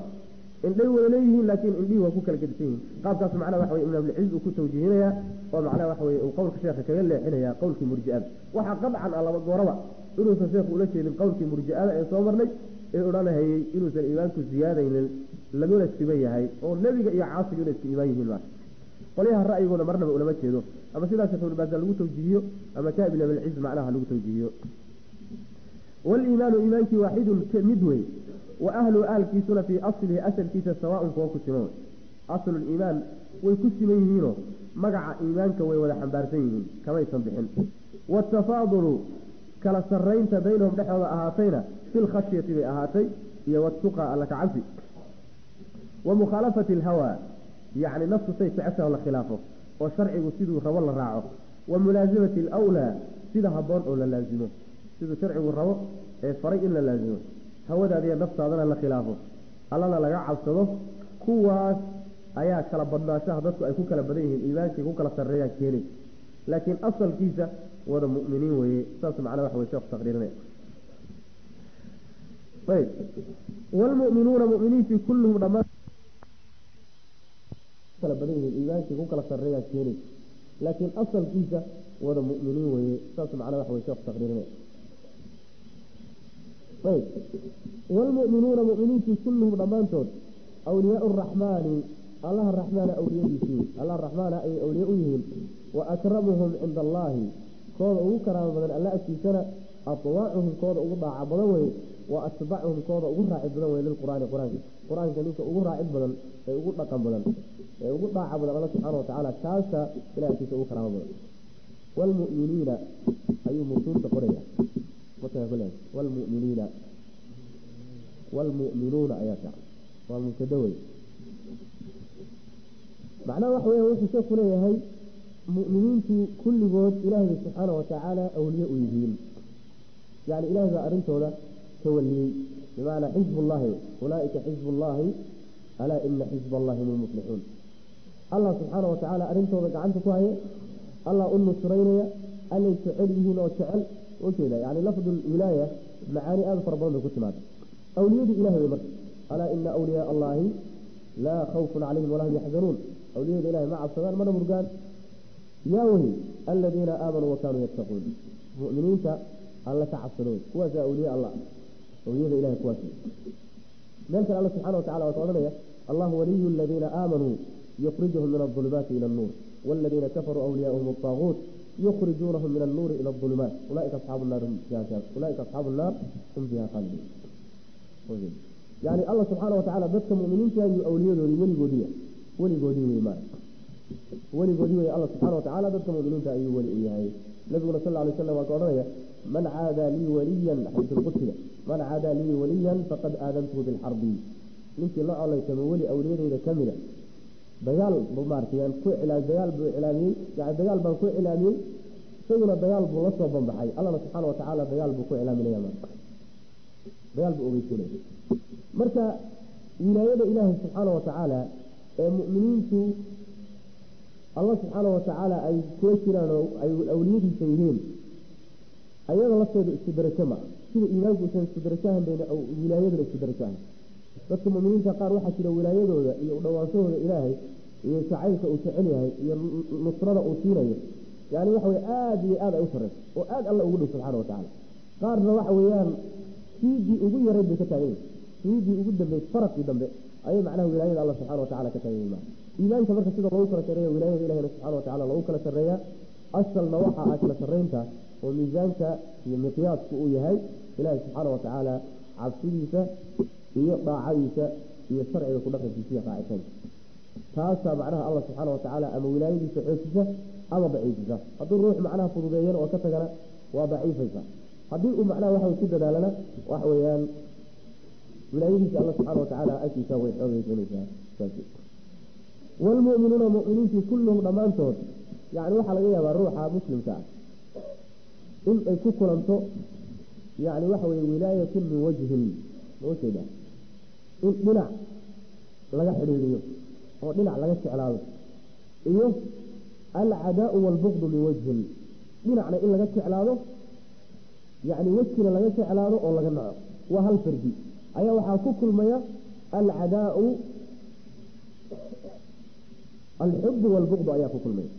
Indhay wada leeyihiin, laakiin indhihii waa ku kala gedisan yihiin. Qaabkaas macnaha waxa weye ibn abilciz uu ku tawjiihinaya oo macnaha waxa weye uu qowlka sheekha kaga leexinaya qowlkii murji'ada. Waxaa qadcan ah laba gooraba inuusan sheekhu ula jeedin qowlkii murji'ada ee soo marnay ee odhanahayey inuusan iimaanku ziyaadaynin laguna siban yahay oo nebiga iyo caasigu inay isku iimaan yihiin. Marka qolyaha ra'yigooda marnaba ulama jeedo, ama sidaas sheekh ibn baas lagu tawjiihiyo ama kaa ibn abilciz macnaha lagu tawjiihiyo. Waliimaanu iimaankii waaxidun mid wey, wa ahluhu ahalkiisuna fii aslihi asalkiisa sawaaun kuwa ku siman wey. Asluliimaan way ku siman yihiinoo magaca iimaanka way wada xambaarsan yihiin, kamaysan bixin. Watafaadulu kala sarraynta baynahum dhexdooda ahaatayna filkhashyati bay ahaatay iyo watuqa alla kacabsi, wa mukhaalafati alhawaa, yacni naftu say jeceshaha la khilaafo oo sharcigu siduu rabo la raaco, wa mulaasamati alawlaa sida habboon oo la laazimo. Siduu sharcigu rabo ee faray in la laazimo, hawadaada iyo naftaadana la khilaafo, allana laga cabsado, kuwaas ayaa kala badnaashaha dadku ay ku kala badan yihiin iimaankay ku kala sarreeyaan keenay. Laakiin asalkiisa wada mu'miniin weeye. Saas macnaha waxa weye sheekhu taqriirinaya. Ayib, waalmu'minuuna mu'miniintii kulluhum dhammaan kala badan yihiin iimaankay ku kala sarreeyaan keenay. Laakiin asalkiisa wada mu'miniin weeye. Saas macnaha waxa weye sheekhu taqriirinaya. Ayib, waalmu'minuuna mu'miniintii kulluhum dhammaantood awliyaau araxmaani, allaha raxmaana awliyadiisii, allaha raxmaana ayay awliye u yihiin. Wa akramuhum cinda allaahi, kooda ugu karaamo badan alla agtiisana atwaacuhum, kooda ugu dhaaca badan weye. Wa atbacuhum, kooda ugu raacid badan weye lilqur'aani, qur-aanka, qur-aanka ninka ugu raacid badan ee ugu dhaqan badan ee ugu dhaaca badan alla subxaana watacaala, kaasa ilahi agtiisa ugu karaamo badan. Waalmu'miniina ayuu mawsuulka qoraya, waalmu'miniina, waalmu'minuuna ayaa fiican, waa mubtado wey. Macnaha waxa weya wuxuu sheeku leeyahay mu'miniintu kulligood ilaahay bay subxaana watacaala awliye u yihiin. Yani ilahay baa arrintooda tawaliyey, bimacnaa xisbullahi, ulaaika xisbullahi alaa ina xisba allahi hum lmuflixuun. Allah subxaana watacaala arrintooda gacanta ku haya, allah u nusraynaya, allay jecel yihiin oo jecel ujeeda. Yani lafdu wilaaya macaani aada u fara badan bay ku timaada. Awliyadii ilahay wey marka, alaa ina awliyaaa allahi laa khawfun calayhim walaa hum yaxzanuun. Awliyada ilahay ma cabsadaan mana murgaan. Yaa wey aladiina aamanuu wakanuu yattaquun, mu'miniinta alla ka cabsado wey, kuwaasa awliya allah, awliyada ilahay kuwaas. Meel kale alla subxana watacala waa ka odhanaya allahu waliyu aladiina aamanuu yukhrijuhum min aulumaati ila annuur waladiina kafaruu awliyaauhum altaaguut yukhrijuunahum min annuuri ila aulumaat ulaaika asxaabu naar ulaaika asxaabu nnaar hum fiiha khaaliduun. Yani alla subxaana watacaala dadka mu'miniinta ayuu awliyadoodii weligoodiya, weligoodii wey, maara weligoodii wey. Alla subxana watacaala dadka mu'miniinta ayuu weli u yahay. Nabiguna sal ly slam waa ka odhanaya man caadaa lii waliyan, xadiisulqudsiga, man caadaa lii waliyan faqad aadantuhu bilxarbi. Ninkii la colaytamo weli awliyadeyda ka mida dagaal bu maaratay yaan ku dagaal buu iclaamiyey, yani dagaal baan ku iclaamiyey, isaguna dagaal buu la soo banbaxay. Allana subxaana watacaala dagaal buu ku iclaaminaya, marka dagaal buu ogeysiinaya. Marka wilaayada ilaahay subxaana watacaala ee mu'miniintu allah subxaana watacaala ay kula jiraan oo ay awliyadiisa yihiin, ayada lafteedu isku darajo ma sida iimaanku usan isku darajo ahan bayna wilaayaduna isku darajo ahan. Dadka mu'miniinta qaar waxaa jira wilaayadooda iyo udhawaanshahooda ilaahay iyo jacaylka uu jecel yahay iyo nusrada uu siinayo, yani waxa weye aada iyo aad ay u sarreyso oo aada alla ugu dhow subxana watacaala. Qaarna waxa weeyaan siidii ugu yarayd bay ka taagan yihin, siidii ugu dambeysay faraqii dambe ayay macnaha wilaayada alla subxana watacala ka taagan yihin. Iimaanka marka sida loogu kala sarreeya wilaayada ilahina subxana watacala loogu kala sarreeya. Asalna waxa ah kala sarreynta oo miisaanka iyo miqyaasku uu yahay ilaahay subxaana watacaala cabsidiisa iyo daacadiisa iyo sharciga ku dhaqankiisa iyo raacitaanka. Taasaa macnaha allah subxaana watacaala ama wilaayadiisa xoojisa ama daciifisa. Hadduu ruux macnaha fududeeyana oo ka tagana waa daciifaysa, haddii uu macnaha waxa ku dadaalana waxa weeyaan wilaayadiisa alla subxana watacaala agtiisa way xoogaysanaysaa. Saas waalmu'minuuna mu'miniintii kulluhum dhammaantood. Yani waxaa laga yaabaa ruuxa muslimka ah in ay ku kulanto yani waxa weye wilaayatun min wajhin, ma ujeeda in dhinac laga xidhiiriyo oo dhinac laga jeclaado, iyo alcadaau waalbuqdu min wajhin, dhinacna in laga jeclaado, yani wejkina laga jeclaado oo laga naco. Waa hal fardi ayaa waxaa ku kulmaya alcadaau alxubu waalbuqdu ayaa ku kulmaya,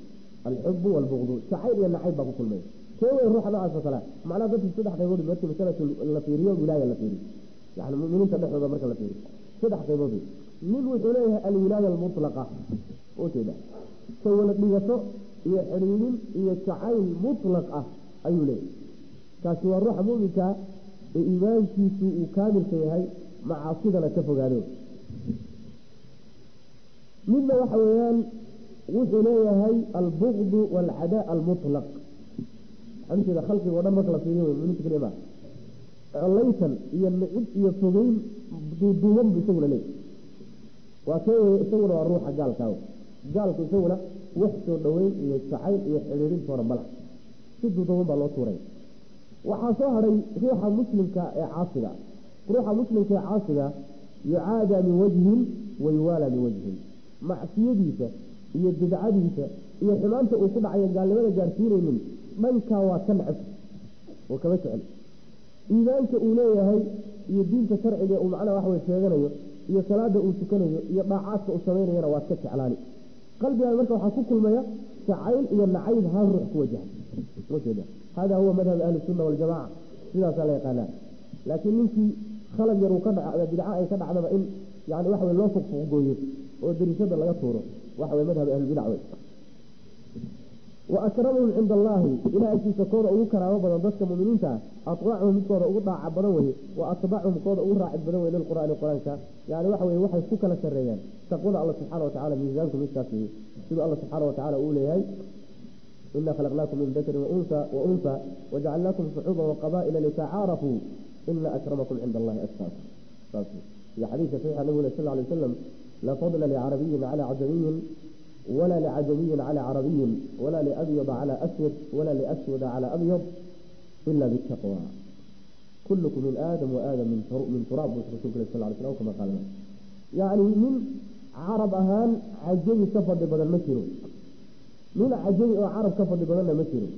alxubu waalbuqdu, jacayl iyo nacayb baa ku kulmaya. Kee wey ruuxa noocaas oo kale? Macnaha dadka saddex qaybood markii masalatu la fiiriyo, wilaaya la fiiriyo, yani muminiinta dhexdooda marka la fiiriyo saddex qaybood wey. Nin wuxuu leeyahay alwilaaya almutlaqa, ujeeda sawala dhigato iyo xidhiidhin iyo jacayl mutlaq ah ayuu leeyahay. Kaasi waa ruuxa muminkaa ee iimaankiisu uu kaamilka yahay, macaasidana ka fogaado. Midna waxa weeyaan wuxuu leeyahay albuqdu waalcadaa almutlaq, waxaan ujeeda khalqiga o dhan marka la fiiriyo muminiinta keliya maa, collaytan iyo nicib iyo fogeyn duuduuban buu isaguna leeyahay. Waa kee weye isaguna? Waa ruuxa gaalkaa. Gaalku isaguna wax soo dhoweyn iyo jacayl iyo xidhiidhintoona mala, si duuduuban baa loo tuuray. Waxaa soo hadhay ruuxa muslimka ee caasiga. Ruuxa muslimka ee caasiga yucaada min wajhin wa yuwaala min wajhin, macsiyadiisa iyo bidcadiisa iyo xumaanta uu ku dhacayo gaalnimada gaarsiinaynin dhankaa waa ka nacab oo kama jecel. Iimaanka uu leeyahay iyo diinta sharciga uu macnaha wax way sheeganayo iyo salaada uu tukanayo iyo dhaacaadka uu samaynayana waad ka jeclaani. Qalbigaa marka waxaa ku kulmaya jacayl iyo nacayb hal ruux ku wajahay. Hada huwa madhab ahli sunna waljamaca, sidaasaa la yaqaanaa. Laakiin ninkii khalad yar uu ka dhaco ama bidca ay ka dhacdaba in yani waxa wey loo fuqfuqgooyo oo dariishada laga tuuro, waxa wey madhab ahlulbidac wey. Wa akramuhum cinda allaahi, ilaah agtiisa kooda ugu karaamo badan dadka muminiinta ah atwaachum midkooda ugu dhaaca badan weye, wa atbacuhum kooda ugu raacid badan weye lilqur'aani qur-aanka. Yani waxa weye waxay ku kala sarreeyaan taqwada alla subxaana watacala, miisaanku midkaas weye, siduu alla subxaana watacala uu leeyahay ina khalaqnaakum min dakarin waunha wajacalnaakum shucuuban waqabaa'ila litacaarafuu ina akramakum cinda allahi atqaakum. Saas iyo xadiidka saxiixa nabigu leh sal ly wasalam laa fadla licarabiyin cala cajamiyin wala licajamiyin cala carabiyin wala liabyada cala aswad wala liaswada cala abyad ila bitaqwa, kullukum min aadam wa aadam min turaab, buu rasulku leh sal ly slam kama qaalna. Yacni nin carab ahaan cajami ka fadli badan ma jiro, nin cajami oo carab ka fadli badanna ma jiro,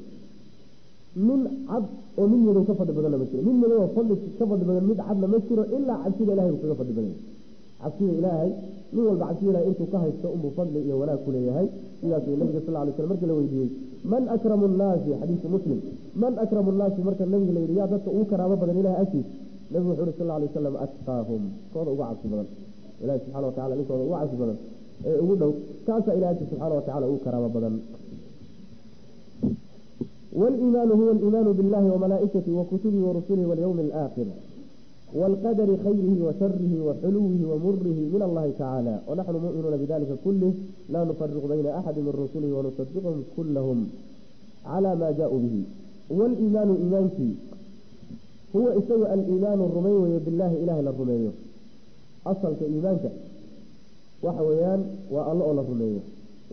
nin cad oo mid madow ka fadli badanna ma jiro, mid madow oo fadli ka fadli badan mid cadna ma jiro, ilaa cabsida ilahay buu kaga fadli badan yahay. Cabsida ilaahay nin walba cabsida ilahay intuu ka haysto unbuu fadli iyo wanaag ku leeyahay. Sidaas uu nabiga sal ly slam markii la weydiiyey man akramu nnaasi, xadiisu Muslim, man akramu nnaasi, marka nabiga la yidhi yaa dadka ugu karaamo badan ilahay agtiis, nabigu wuxu uhi sal lay wasalam atqaahum, kooda uga cabsi badan ilahi subxana watacala, ninkooda uga cabsi badan ee ugu dhow kaasaa ilahi agtiis subxaana watacala ugu karaamo badan. Waliimaanu huwa aliimaanu billahi wamalaa'ikatihi wakutubihi warusulihi walyawmi alaakhir waalqadari khayrihi wa sharihi wa xuluwihi wa murihi min allahi tacaala, wanaxnu mu'minuuna bidalika kulih laa nufariqu bayna axadi min rusulihi wanusadiquhum kulahum cala ma jaauu bihi. Waliimaanu iimaankii huwa isagu aliimaanu rumayn weeye billahi ilahay la rumeeyo. Asalka iimaanka waxa weeyaan waa allo oo la rumeeyo,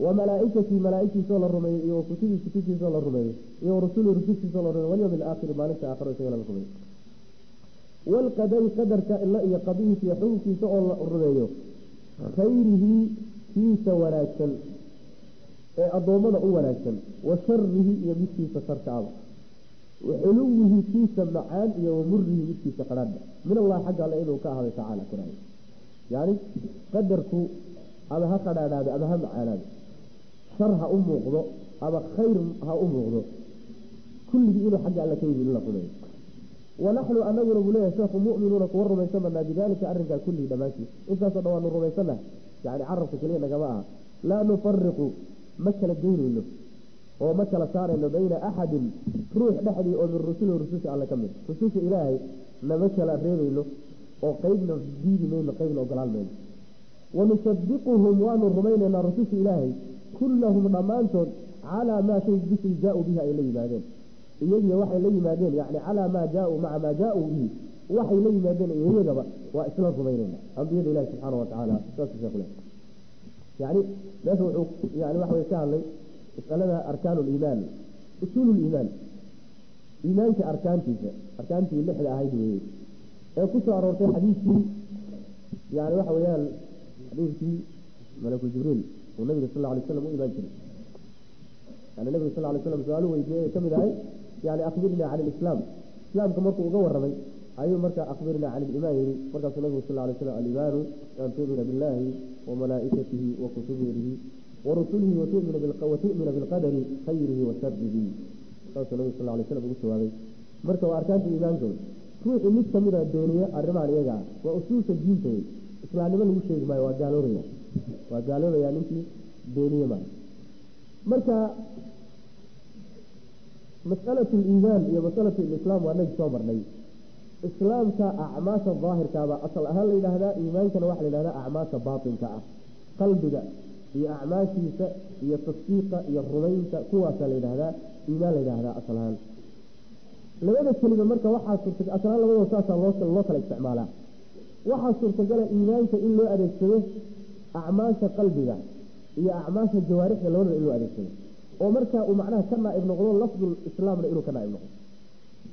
wa malaaikatii malaaigtiisoo la rumeeyo, iyo wakutubii kutubtiisoo la rumeeyo, iyo warasulihi rusushiisoo la rumeeyo, walyawmi alaakhiri maalinta aakhiro isaga la rumeeyo, waalqadari qadarka illa iyo qadihiisa iyo xukunkiisa oo la rumeeyo, khayrihi kiisa wanaagsan ee addoommada u wanaagsan, wa sharihi iyo midkiisa sharka aba, wa xuluwihi kiisa macaan iyo wa murihi midkiisa qadhaadha, min allahi xagga alle inuu ka ahaaday tacaala koraay. Yacni qadarku ama ha qadhaadhaado ama ha macaanaado, shar ha u muuqdo ama khayr ha u muuqdo, kulligii inuu xagga alle ka yimi in la rumeeyo. Wanaxnu anaguna buu leeyahay sheekhu mu'minuuna kuwa rumaysan banaa bidaalika arrinkaa kullihii dhammaantii, intaasoo dhan waanu rumaysannahay, yacni carabka keliya nagama aha. Laa nufariqu ma kala geynayno oo ma kala saarayno bayna axadin ruux dhexdii oo min rusulihi rususha alle ka mid, rususha ilaahay nama kala reebayno oo qeybna diidi mayno qeybna ogolaan mayno. Wanusadiquhum waanu rumaynaynaa rususha ilaahay kullahum dhammaantood calaa maa shay bishii jaa-uu bihi ay la yimaadeen, iyagiyo waxay la yimaadeen, yani calaa maa jaa-uu maca maa jaa-uu bihi waxay la yimaadeen iyo iyagaba waa isla rumaynayna ambiyada ilahi subxaana watacaala. Saasuu sheekhu leh. Yani meesha wuxuu yani waxa way ka hadlay masalada arkaan liimaan, usuul liimaan, iimaanka arkaantiisa, arkaantii lixda ahayd weeye ee ku soo aroortay xadiidkii, yani waxa weeyaan xadiidkii malaku Jibriil uu nabiga sal alay slam u imaan jiray. Yani nabiga sal lay slam su-aalu weydiiyey ay kamid ahay yani akhbirnii can alislaam, islaamka markuu uga warramay ayuu marka akhbirnii can aliimaan yihi. Markaasuu nabigu sal lay slam aliimaanu an tu'mina billahi wamalaa'ikatihi wa kutubihi warusulihi watu'mina bilqadari khayrihi wa sharihi, saasuu nabigu sal lay slam ugu jawaabay. Marka waa arkaanta iimaanka wey. Ruuxii mid kamida beeniya arrimahan iyaga ah waa usuulka diinta wey, islaamnimo lagu sheegi maayo, waa gaaloobaya, waa gaaloobaya ninkii beeniye maayo. Marka mas'alatu liimaan iyo masalatu lislaam waa nagi soo marnay. Islaamka acmaasha daahirkaaba asal ahaan la yidhaahdaa, iimaankana waxaa la yidhahdaa acmaasha baatinka ah, qalbiga iyo acmaashiisa iyo tasdiiqa iyo rumaynta, kuwaasaa la yidhahdaa iimaan la yidhahdaa asal ahaan labada kelima. Marka waxaa suurta asal ahaan labadooda saasaa loo kala isticmaalaa. Waxaa suurtagala iimaanka in loo adeegsado acmaasha qalbiga iyo acmaasha jawaarixda labadaba in loo adeegsado, oo marka uu macnaha ka naaib noqdo lafdul islaamna inuu ka naaib noqdo.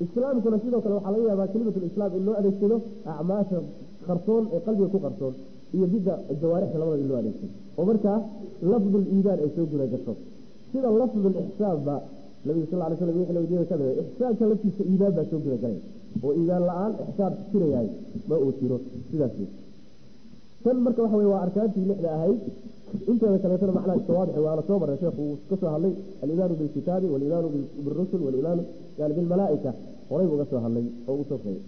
Islaamkuna sidoo kale waxaa laga yaabaa kelimatul islaam in loo adeegsado acmaasha qarsoon ee qalbiga ku qarsoon iyo midda jawaarixda labada in loo adeegsado, oo markaa lafdul iimaan ay soo guda gasho. Sida lafdul ixsaan ba nabiga sal ly slam wixii la weydiiyay ka mid ah ixsaanka laftiisa iimaan baa soo guda galay, oo iimaan la-aan ixsaan jirayahay ma uu jiro. Sidaas wey tan marka waxa wey waa arkaantii lixda ahayd. Inteeda kaleetana macnaha iska waadix, waana soo marray, sheekhu uu ka soo hadlay aliimaanu bilkitaabi waliimaanu birusul waliimaanu yani bilmalaa'ika, horay buu uga soo hadlay oo ugu soo sheegay.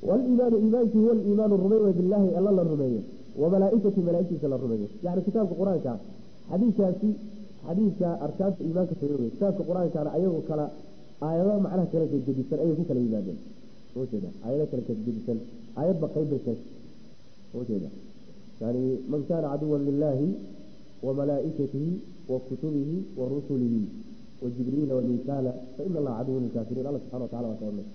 Waliimaanu iimaankii huwa aliimaanu rumey wey billaahi alla la rumeeyo, wamalaa'ikati malaa'igtiisa la rumeeyo. Yani kitaabka qur-aanka xadiidkaasi xadiidka arkaanta iimaanka sheegay wey. Kitaabka qur-aankana ayagoo kala aayado macnaha kala gedisan ayay ku kala yimaadeen. Ujeeda aayado kala gedisan, aayadba qayb bay sheegtay. Ujeeda yani man kana caduwan lilahi wamalaa'ikatihi wakutubihi warusulihi wajibriila wamikaala faina allaha caduwun lilkaafiriin. Alla subxana wa tacala waa ka odhanay.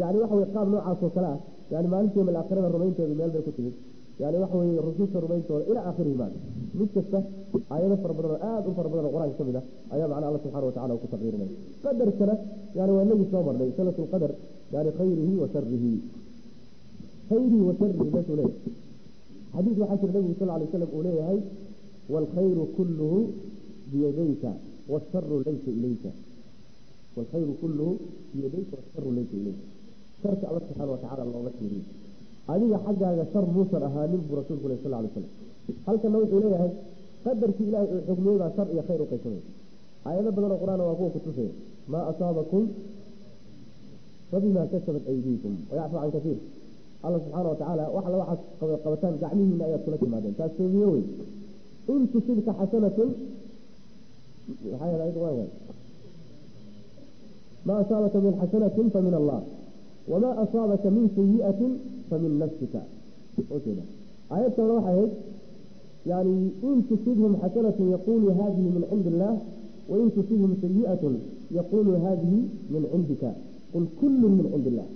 Yani waxa weye qaab noocaas oo kale ah, yani maalinta yowm alaakhirada rumaynteedu meel bay ku timid, yani waxa weye rususha rumayntooda ilaa aakhirihi maan mid kasta aayado fara badan oo aada u fara badan oo qur-aanka ka mid ah ayaa macnaha alla subxana wa tacala uu ku taqriirinaya. Qadarkana yani waa inagii soo marnay salatu lqadar, yani khayrihi wa sharihi, khayrihi wa sharihi meeshuu leeyahay. Xadiis waxaa jira nabigu sal lay slam uu leeyahay waalkhayru kulluhu biyadayka waasharu laysa ilayka, waalkhayru kulluhu biyadayka waasharu laysa ilayka. Sharka alla subxaana watacala looma tiiriyo, adiga xaggaaga shar muusan ahaanin buu rasuulku leh sal lay slam. Halkana wuxuu leeyahay qadarkii ilaahay uu xugmiyey baa shar iyo khayr u qaysamay. Aayado badan oo qur-aana waa kuwa kutusaya maa asaabakum fabima kasabat aydiikum wayacfu can kasiir. Alla subxaana watacaala wax alla waxaad qabataan gacmihiina ayaad kula timaadeen, taas soomiye wey. In tusibka xasanatun maxaa yeelay ayada qur-aanka maa asaabaka min xasanatin famin allah wamaa asaabaka min sayi'atin famin nafsika. Ujeeda aayad kalena waxay ahayd yani in tusibhum xasanatun yaqulu hadihi min cindi illah wain tusibhum sayi'atun yaqulu hadihi min cindika qul kullun min cindi illah,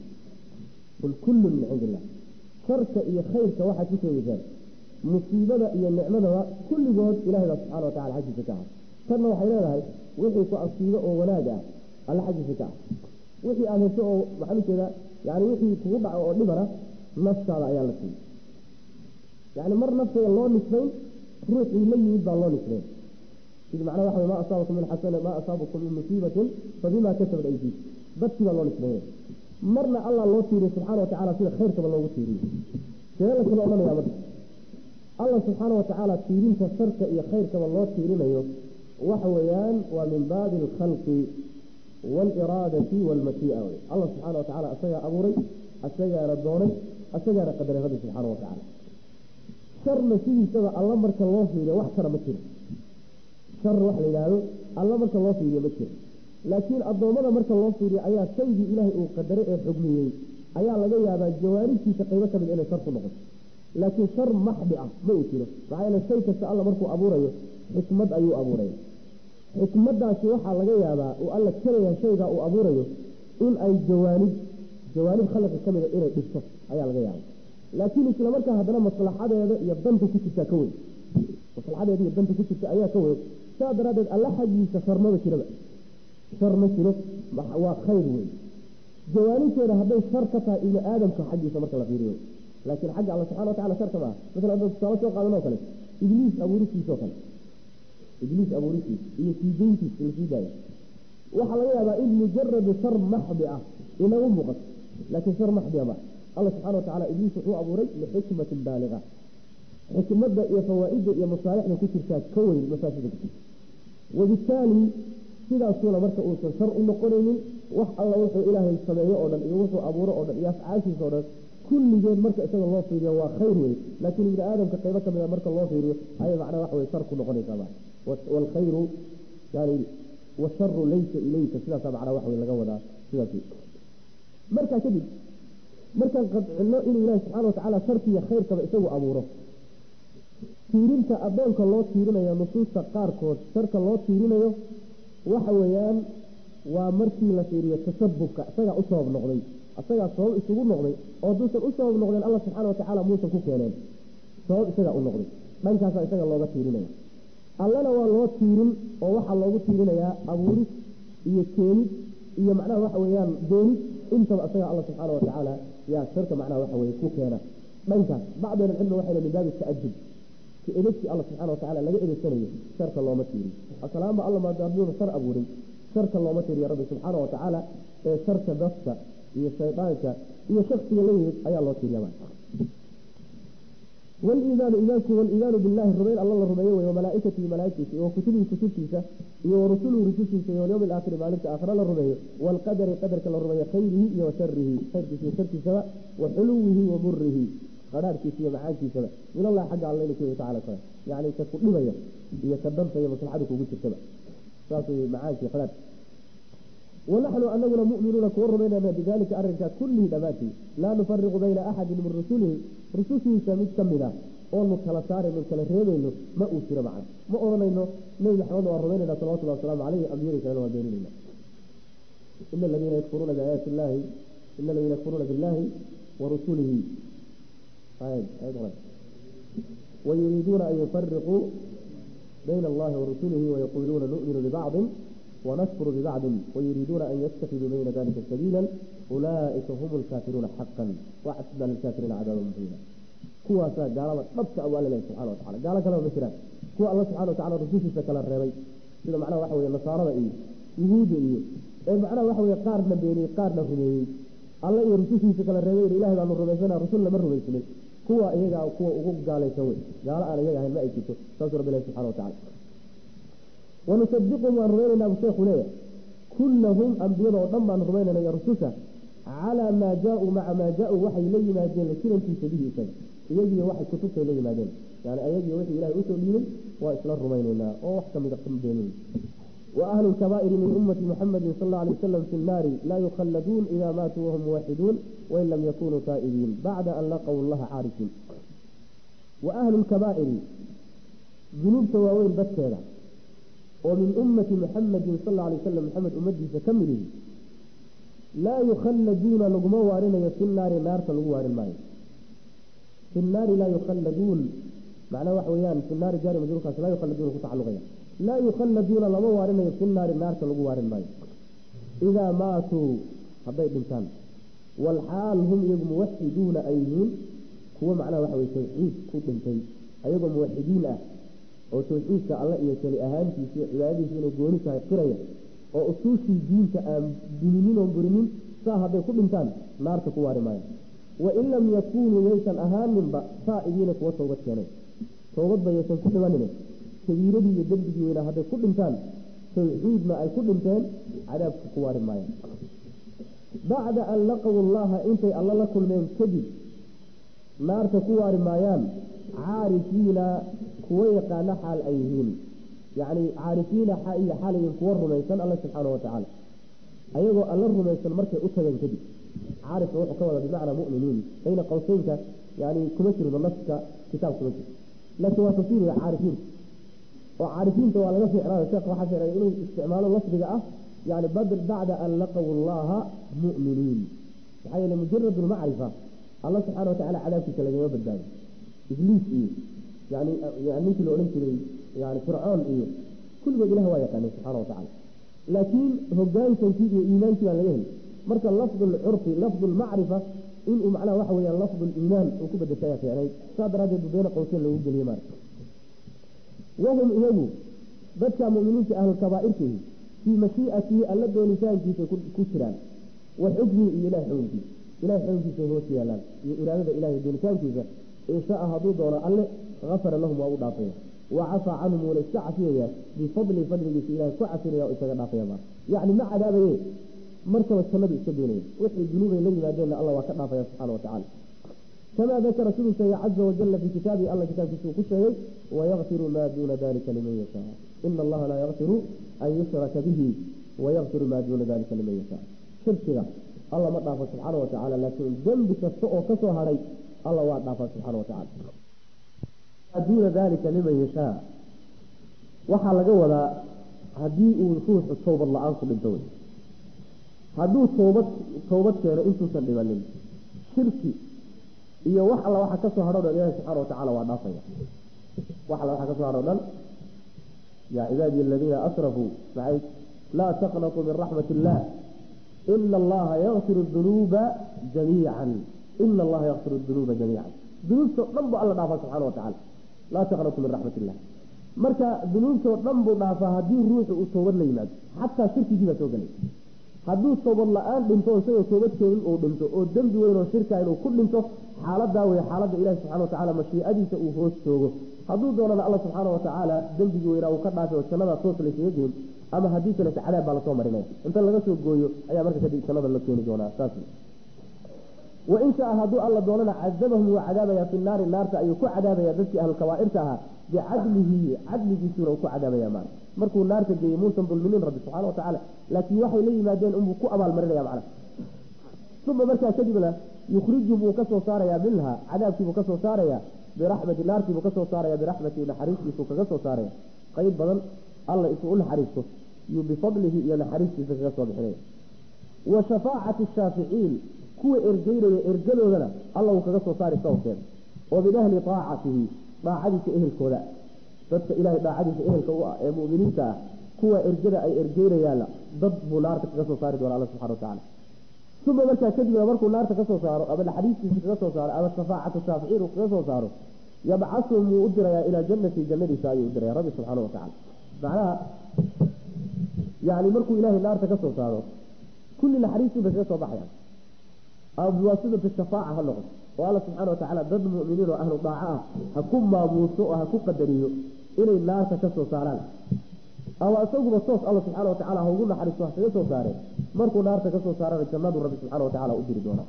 qul kullun min cindi illah. Sharka iyo khayrka waxaad ku sheegeysaan, musiibada iyo nicmadaba kulligood ilahay baa subxana wa tacala xaggiisa ka ah. Tanna waxay leedahay wixii ku asiibo oo wanaag ah alla xaggiisa ka ah, wixii aad hesho oo maxaan ujeedaa yani wixii kugu dhaco oo dhibana naftaada ayaa la siiyey. Yani mar nafteeda loo nisbayn, ruuxii la yimid baa loo nisbayn. Sidi macnaha waxa wey ma asaabakum min xasana ma asaabakum min musiibatin fabima kasabat aydiikum, dadkii baa loo nisbeeyay. Marna allah loo tiiriyo subxaana wa tacala sida khayrkaba loogu tiiriyo. See la kala odhanaya marka allah subxaana wa tacaala tiirinta sharka iyo khayrkaba loo tiirinayo waxa weeyaan waa min baabi alkhalqi waaliraadati waalmashii'a wey. Allah subxaana wa tacala isagaa abuuray, isagaana doonay, isagaana qadaray rabbi subxaana wa tacaala. Sharna sidiisaba alla marka loo fiiriyo wax shara ma jiro, shar wax la yidhaahdo alla marka loo fiiriyo ma jiro, laakiin addoommada marka loo fiiriyo ayaa shaygii ilaahay uu qadaray ee xugmiyey ayaa laga yaabaa jawaanibtiisa qaybo ka mid inay shar ku noqoto, laakiin shar maxdi ah ma uu jiro. Maxaa yeele shay kasta alla markuu abuurayo xikmad ayuu abuuraya, xikmaddaasi waxaa laga yaabaa uu alla kelayahay shaygaa uu abuurayo in ay jawaanib khalqi ka mida inay dhigto ayaa laga yaabaa, laakiin isla markaa haddana maslaxadeeda iyo danta ku jirtaa ka weyn, maslaxadeeda iyo danta ku jirta ayaa ka weyn. Saa daraaddeed alla xaggiisa sharmaba jiraba, shar ma jiro, waa khayr weyn. Jawaanibteeda hadday shar ka tahay ibni aadamka xaggiisa marka la fiiriyo, laakiin xagga alla subxana wa tacala sharka ma aha. Masalan haddaan tusaale soo qaadan oo kale ibliis abuuristiisa oo kale, ibliis abuuristiisa iyo siideyntiisa la sii daayo waxaa laga yaabaa in mujaradu shar maxdi ah inagu muuqato, laakiin shar maxdi ah ma. Alla subxana wa tacala ibliis wuxuu abuuray lixikmatin baaliga, xikmadda iyo fawaa'idda iyo masaalixda ku jirtaa ka weyn mafaasida ku jirta, wabittaali sidaasuuna marka uusan shar u noqonaynin. Wax alla wuxuu ilaahay sameeyo oo dhan iyo wuxuu abuuro oo dhan iyo afcaashiisa oo dhan kulligeed marka isaga loo fiiriyo waa khayr wey, laakiin ibni aadamka qaybo ka mid a marka loo fiiriyo ayay macnaha waxa wey shar ku noqonaysaa. Ma waalkhayru yani washaru laysa ilayka, sidaasaa macnaha waxa wey laga wadaa sidaas wey. Markaa kadib markaan qadcino inuu ilaahi subxana wa tacaala sharkiiyo khayrkaba isagu abuuro, tiirinta addoonka loo tiirinayo nusuusta qaarkood sharka loo tiirinayo waxa weeyaan waa markii la fiiriyo tasabubka, isagaa u sabab noqday, isagaa sabab isugu noqday, oo hadduusan u sabab noqdeen alla subxaana wa tacaala muusan ku keeneen, sabab isagaa u noqday, dhankaasaa isaga looga tiirinaya. Allana waa loo tiirin oo waxaa loogu tiirinayaa abuuris iyo keenid Iyo macnaha waxa weeyaan doonid intaba asaga Allah subxaana wa tacaala yaa sharka macnaha waxa weeye ku keena. Dhankaas bacd ahlicilmi waxay min baabi ta'adub ka edegsi Allah subxana wa tacala laga edegsanayo sharka looma tiiriyo. Asalaamba alla maadaamuna shar abuurin, sharka looma tiiriyo Rabbi subxaana wa tacaala, ee sharka dadka iyo shaydaanka iyo shaksiga la yimid ayaa loo tiiriya. Waliimaanu iimaanku waliimaanu billahi rumayn alla la rumeeyo wey, wamalaa'ikatihi malaa'igtiisa, iyo wakutubihi kutubtiisa, iyo warusuluhu rusushiisa, iyo walyawmi alaakhiri maalinta aakhira la rumeeyo, waalqadari qadarka la rumeeyo, khayrihi iyo washarihi khayrkiisa iyo sharkiisaba, wa xuluwihi wa murihi qadhaarhkiisa iyo macaankiisaba, min allahi xagga alla inuu ka tacala kale, yacni ka ku dhibaya iyo ka danta iyo maslaxada kugu jirtaba, saas wey macaankii qadhaarka. Wanaxnu anaguna mu'minuuna kuwa rumaynayna bidalika arrinkaa kullihi dhammaantii, laa nufariqu bayna axadin min rusulihi, rusushiisa mid ka mid ah oonu kala saarayno kala reebayno ma uu jiro. Macan ma odhanayno Nebi Maxamedna waan rumaynayna salawatullahi wasalaamu caleyhi, ambiyadii kalena waan beeninayna. Ina aladiina yakfuruuna biaayaati illahi, ina aladiina yakfuruuna billahi wa rusulihi wayuriiduuna an yufariquu bayna allahi wa rusulihi wayaquuluuna nu'minu bibacdin ونكفر ببعض ويريدون أن يتخذوا بين ذلك سبيلا أولئك هم الكافرون حقا وأعتدنا للكافرين عذابا مهينا. كواسا قال ضبط أول الله سبحانه وتعالى قال كلام بشرا كوا الله سبحانه وتعالى رسوله سكل الربي إذا معناه وحوي النصارى إيه يهود إيه معناه وحوي قارنا بيني قارنا رمي الله يرسوله سكل الربي إله بأن الربيسنا رسول لمن ربيسنا كوا إيه كوا أقوق قال يسوي قال أنا إيه ما إيكتو سأسر بالله سبحانه وتعالى. ونصدقهم وأن أبو شيخ ليه كلهم أنبياء وضم أن رمينا يا رسوسة على ما جاءوا مع ما جاءوا وحي لي ما دين لكن في سبيله سبيل يجي وحي كتبته لي ما دين، يعني أيجي وحي إلهي أسؤالهم وإسلام رمينا أو حكم يدقم بينهم. وأهل الكبائر من أمة محمد صلى الله عليه وسلم في النار لا يخلدون إذا ماتوا وهم موحدون وإن لم يكونوا تائبين بعد أن لقوا الله عارفين. وأهل الكبائر ذنوب سواوين بكرة ومن أمة محمد صلى الله عليه وسلم محمد أمته فكمله لا يخلدون لقما وارنا في النار نار تلقوا الماء في النار لا يخلدون معناه وحويان في النار جاري مجرور لا يخلدون كتعلقيا لا يخلدون لما وارنا في النار نار تلقوا الماء إذا ماتوا هذا الإنسان والحال هم موحدون أيهم هو معناه وحوي توحيد كتنتي أيهم موحدين oo tawxiidka alla iyo kali ahaantiisa cibaadadiisa inay gooni tahay qiraya oo usuushii diinta aan duminin oon burinin saa hadday ku dhintaan naarta ku waari maayo. Wain lam yakuunuu yaysan ahaaninba taa'ibiina kuwa towbad keenay towbadba yaysan ku dhimanine kabiiradii iyo dembigii weynaa hadday ku dhintaan tawxiidna ay ku dhinteen cadaabka ku waari maayo. Bacda an laqow allaha intay alla la kulmeen kadib naarta ku waari maayaan caarifiina kuwa yaqaana xaal ay yihiin, yacni caarifiina iyo xaal yihiin kuwa rumaysan alla subxaana wa tacaala ayagoo alla rumaysan markay u tageen kadib. Caarifka wuxuu ka wada bimacnaa mu'miniin bayna qawseynka, yani kuma jirno naska kitaab kuma jirto, laakiin waa tafsiir wey caarifiinta oo caarifiinta waa laga fiicnaayo. Sheekh waxaa fiicnay inuu isticmaalo lafdiga ah yani badl bacda an laqow allaha mu'miniin, maxaa yeele mujarad almacrifa alla subxaana wa tacala cadaabkiisa lagama badbaado. Ibliis iyo yani ninkii la odhan jiray yani Fircoon iyo kulligood ilaah waa yaqaanay subxaana wa tacala, laakiin hogaansankii iyo iimaankii baan laga helay. Marka lafdu lcurfi lafdu lmacrifa inuu macnaha waxa weeyaan lafdu liimaan uu ku bedeshay ayaa fiicnay, saa daraaddeed buu bayna qowseyn loogu geliyey maarka. Wahum iyagu dadka mu'miniinta ahlulkabaa'irkihi fii mashii'atihi alla doonitaankiisa ku jiraan wa xukmihi iyo ilahay xukunkiisa, ilahay xukunkiisa hoos yaalaan iyo iraadada ilahay doonitaankiisa. In shaa hadduu doono alle gafara lahum waa u dhaafaya, wa cafaa canhum wuuna iska cafiyaya bifadli fadligiisa ilahay ku cafinaya oo isaga dhaafaya maa yacni ma cadaabaye markaba jannadu iska doonaya wixii dunuubay la yimaadeenna alla waa ka dhaafaya subxaana wa tacala. Kamaa dakara siduu sheegay caza wajalla fii kitaabihi alla kitaabkiisa uu ku sheegay wayakfiru maa duuna dalika liman yashaa ina allaha laa yakfiru an yushraka bihi wayakfiru maa duuna dalika liman yashaa. Shirkiga alla ma dhaafo subxaana wa tacaala, laakiin dembi kasta oo kasoo hadhay alla waa dhaafa subxaana wa tacala. Maa duuna dalika liman yashaa waxaa laga wadaa haddii uu ruuxu towbad la-aan ku dhinto wey, hadduu towbad keeno intuusan dhimanin shirki iyo wax alla waxa kasoo hadho dhan ilaahi subxaana wa tacala waa dhaafaya. Wax alla waxa kasoo hadho dhan yaa cibaadii aladiina asrafuu maxay laa taqnatuu min raxmat illah Ina allaha yakfiru dunuuba jamiican, ina allaha yakfiru dunuuba jamiican, dunuubtoo dhan buu alla dhaafaa subxana wa tacala, laa taqnatu min raxmat illah. Marka dunuubtoo dhan buu dhaafaa haddii ruuxu uu toobad la yimaado, xataa shirkigii baa soo gelay. Hadduu toobad la-aan dhinto, isagoo toobad keenin uu dhinto oo dembi weyn oo shirka inuu ku dhinto, xaaladaa wey xaaladda ilahi subxana wa tacala mashiicadiisa uu hoos joogo. Hadduu doonana alla subxaana wa tacaala dembigii weynaa uu ka dhaafay oo jannadaa toos laysaga geyn, ama haddii kalete cadaab baa lasoo marinaya, inta laga soo gooyo ayaa marka kadib jannada la keeni doonaa. Saas wain shaa hadduu alla doonana cadabahum wuu cadaabaya fi naari, naarta ayuu ku cadaabaya dadkii ahlulkabaa'irta ahaa, bicadlihi, cadligiisuuna uu ku cadaabaya. Maana markuu naarta geeyey muusan dulminin rabbi subxana wa tacaala, laakiin waxay la yimaadeen unbuu ku abaalmarinaya macna. Uma markaa kadibna yukhrijuhum wuu kasoo saarayaa minha, cadaabkiibuu kasoo saaraya, biraxmati, naartiibuu kasoo saaraya, biraxmatihi, naxariistiisuu kaga soo saaraya. Qayb badan alla isuu u naxariisto yuu bifadlihi iyo naxariistiisa kaga soo bixinaya. Wa shafaacati shaaficiin, kuwa ergeynaya ergadoodana alla wuu kaga soo saari sababkeeda, oo min ahli taacatihi, daacadiisa ehelkooda, dadka ilahay daacadiisa ehelka u ah ee mu'miniinta ah, kuwa ergada ay ergeynayaanna dad buu naarta kaga soo saari doona alla subxana wa tacala. Uma markaa kadibna markuu naarta kasoo saaro ama naxariistiisa kaga soo saaro ama shafaacatu shaaficiin uu kaga soo saaro, yabcasuhum wuu u dirayaa ilaa jannati, jannadiisa ayuu u diraya rabbi subxaana wa tacala. Macnaha yani markuu ilaahay naarta kasoo saaro kulli naxariistii bay kaga soo baxayaan, ama biwaasitati shafaaca ha noqoto oo alla subxana wa tacaala dad mu'miniin oo ahlu daaco ah ha ku maamuuso oo ha ku qadariyo inay naarta kasoo saaraan, ama isaguba toos alla subxana wa tacala ha ugu naxariisto ha kaga soo saareen. Markuu naarta kasoo saarana jannadu rabbi subxana wa tacala u diri doonaa.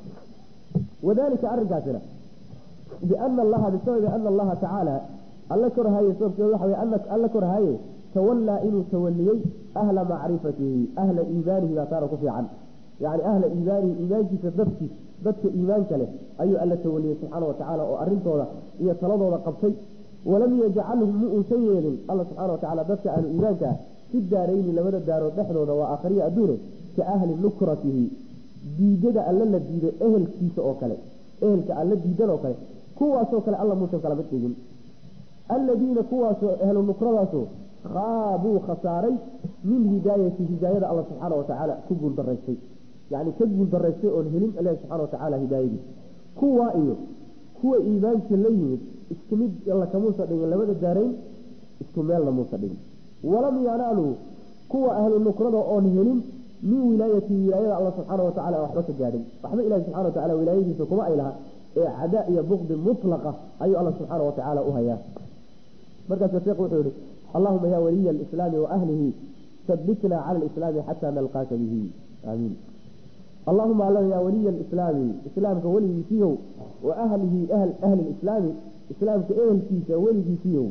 Wadalika arrinkaasina biana allaha, bisababi ana allaha tacaala, alla korhaye, sababkeedu waxa wey alla korhaye tawallaa inuu tawaliyey ahla macrifatihi, ahla iimaanihi baa taana ku fiican, yani ahla iimaanihi, iimaankiisa dadkiis, dadka iimaanka leh ayuu alla tawaliyey subxaana wa tacaala oo arrintooda iyo taladooda qabtay. Walam yajcalhum, mu uusan yeelin alla subxana wa tacala dadka ahlu iimaanka ah fi daarayni, labada daarood dhexdooda, waa aakhariya adduune, ka ahli nukratihi, diidada alla la diido ehelkiisa oo kale, ehelka alla diidan oo kale, kuwaasoo kale alla muusan kala mid dhigin. Aladiina, kuwaasoo ehlu nukradaasoo khaabuu khasaaray min hidaayati, hidaayada alla subxaana wa tacaala ku guuldaraystay, yani ka guuldaraystay oon helin ilahi subxana wa tacaala hidaayadiisa, kuwaa iyo kuwa iimaanka la yimid isku mid alla kamuusa dhigin, labada daarayn isku meelna muusa dhigin. Walam yanaaluu, kuwa ahlu nukrada oon helin min wilaayati, wilaayada alla subxaana wa tacala waxba ka gaadhin, waxba ilahi subxana wa tacala wilaayadiisa kuma ay laha, ee cadaa iyo buqdi mutlaqa ayuu alla subxaana wa tacaala u hayaa. Markaasa sheekh wuxuu yihi: allahuma ya waliya alislaami wa ahlihi sabitna cala alislaami xataa nalqaaka bihi, aamiin. Allahuma alla yaa waliya alislaami, islaamka weligiisiiyow, wa ahlihi, ahli lislaami, islaamka ehelkiisa weligiisiiyow,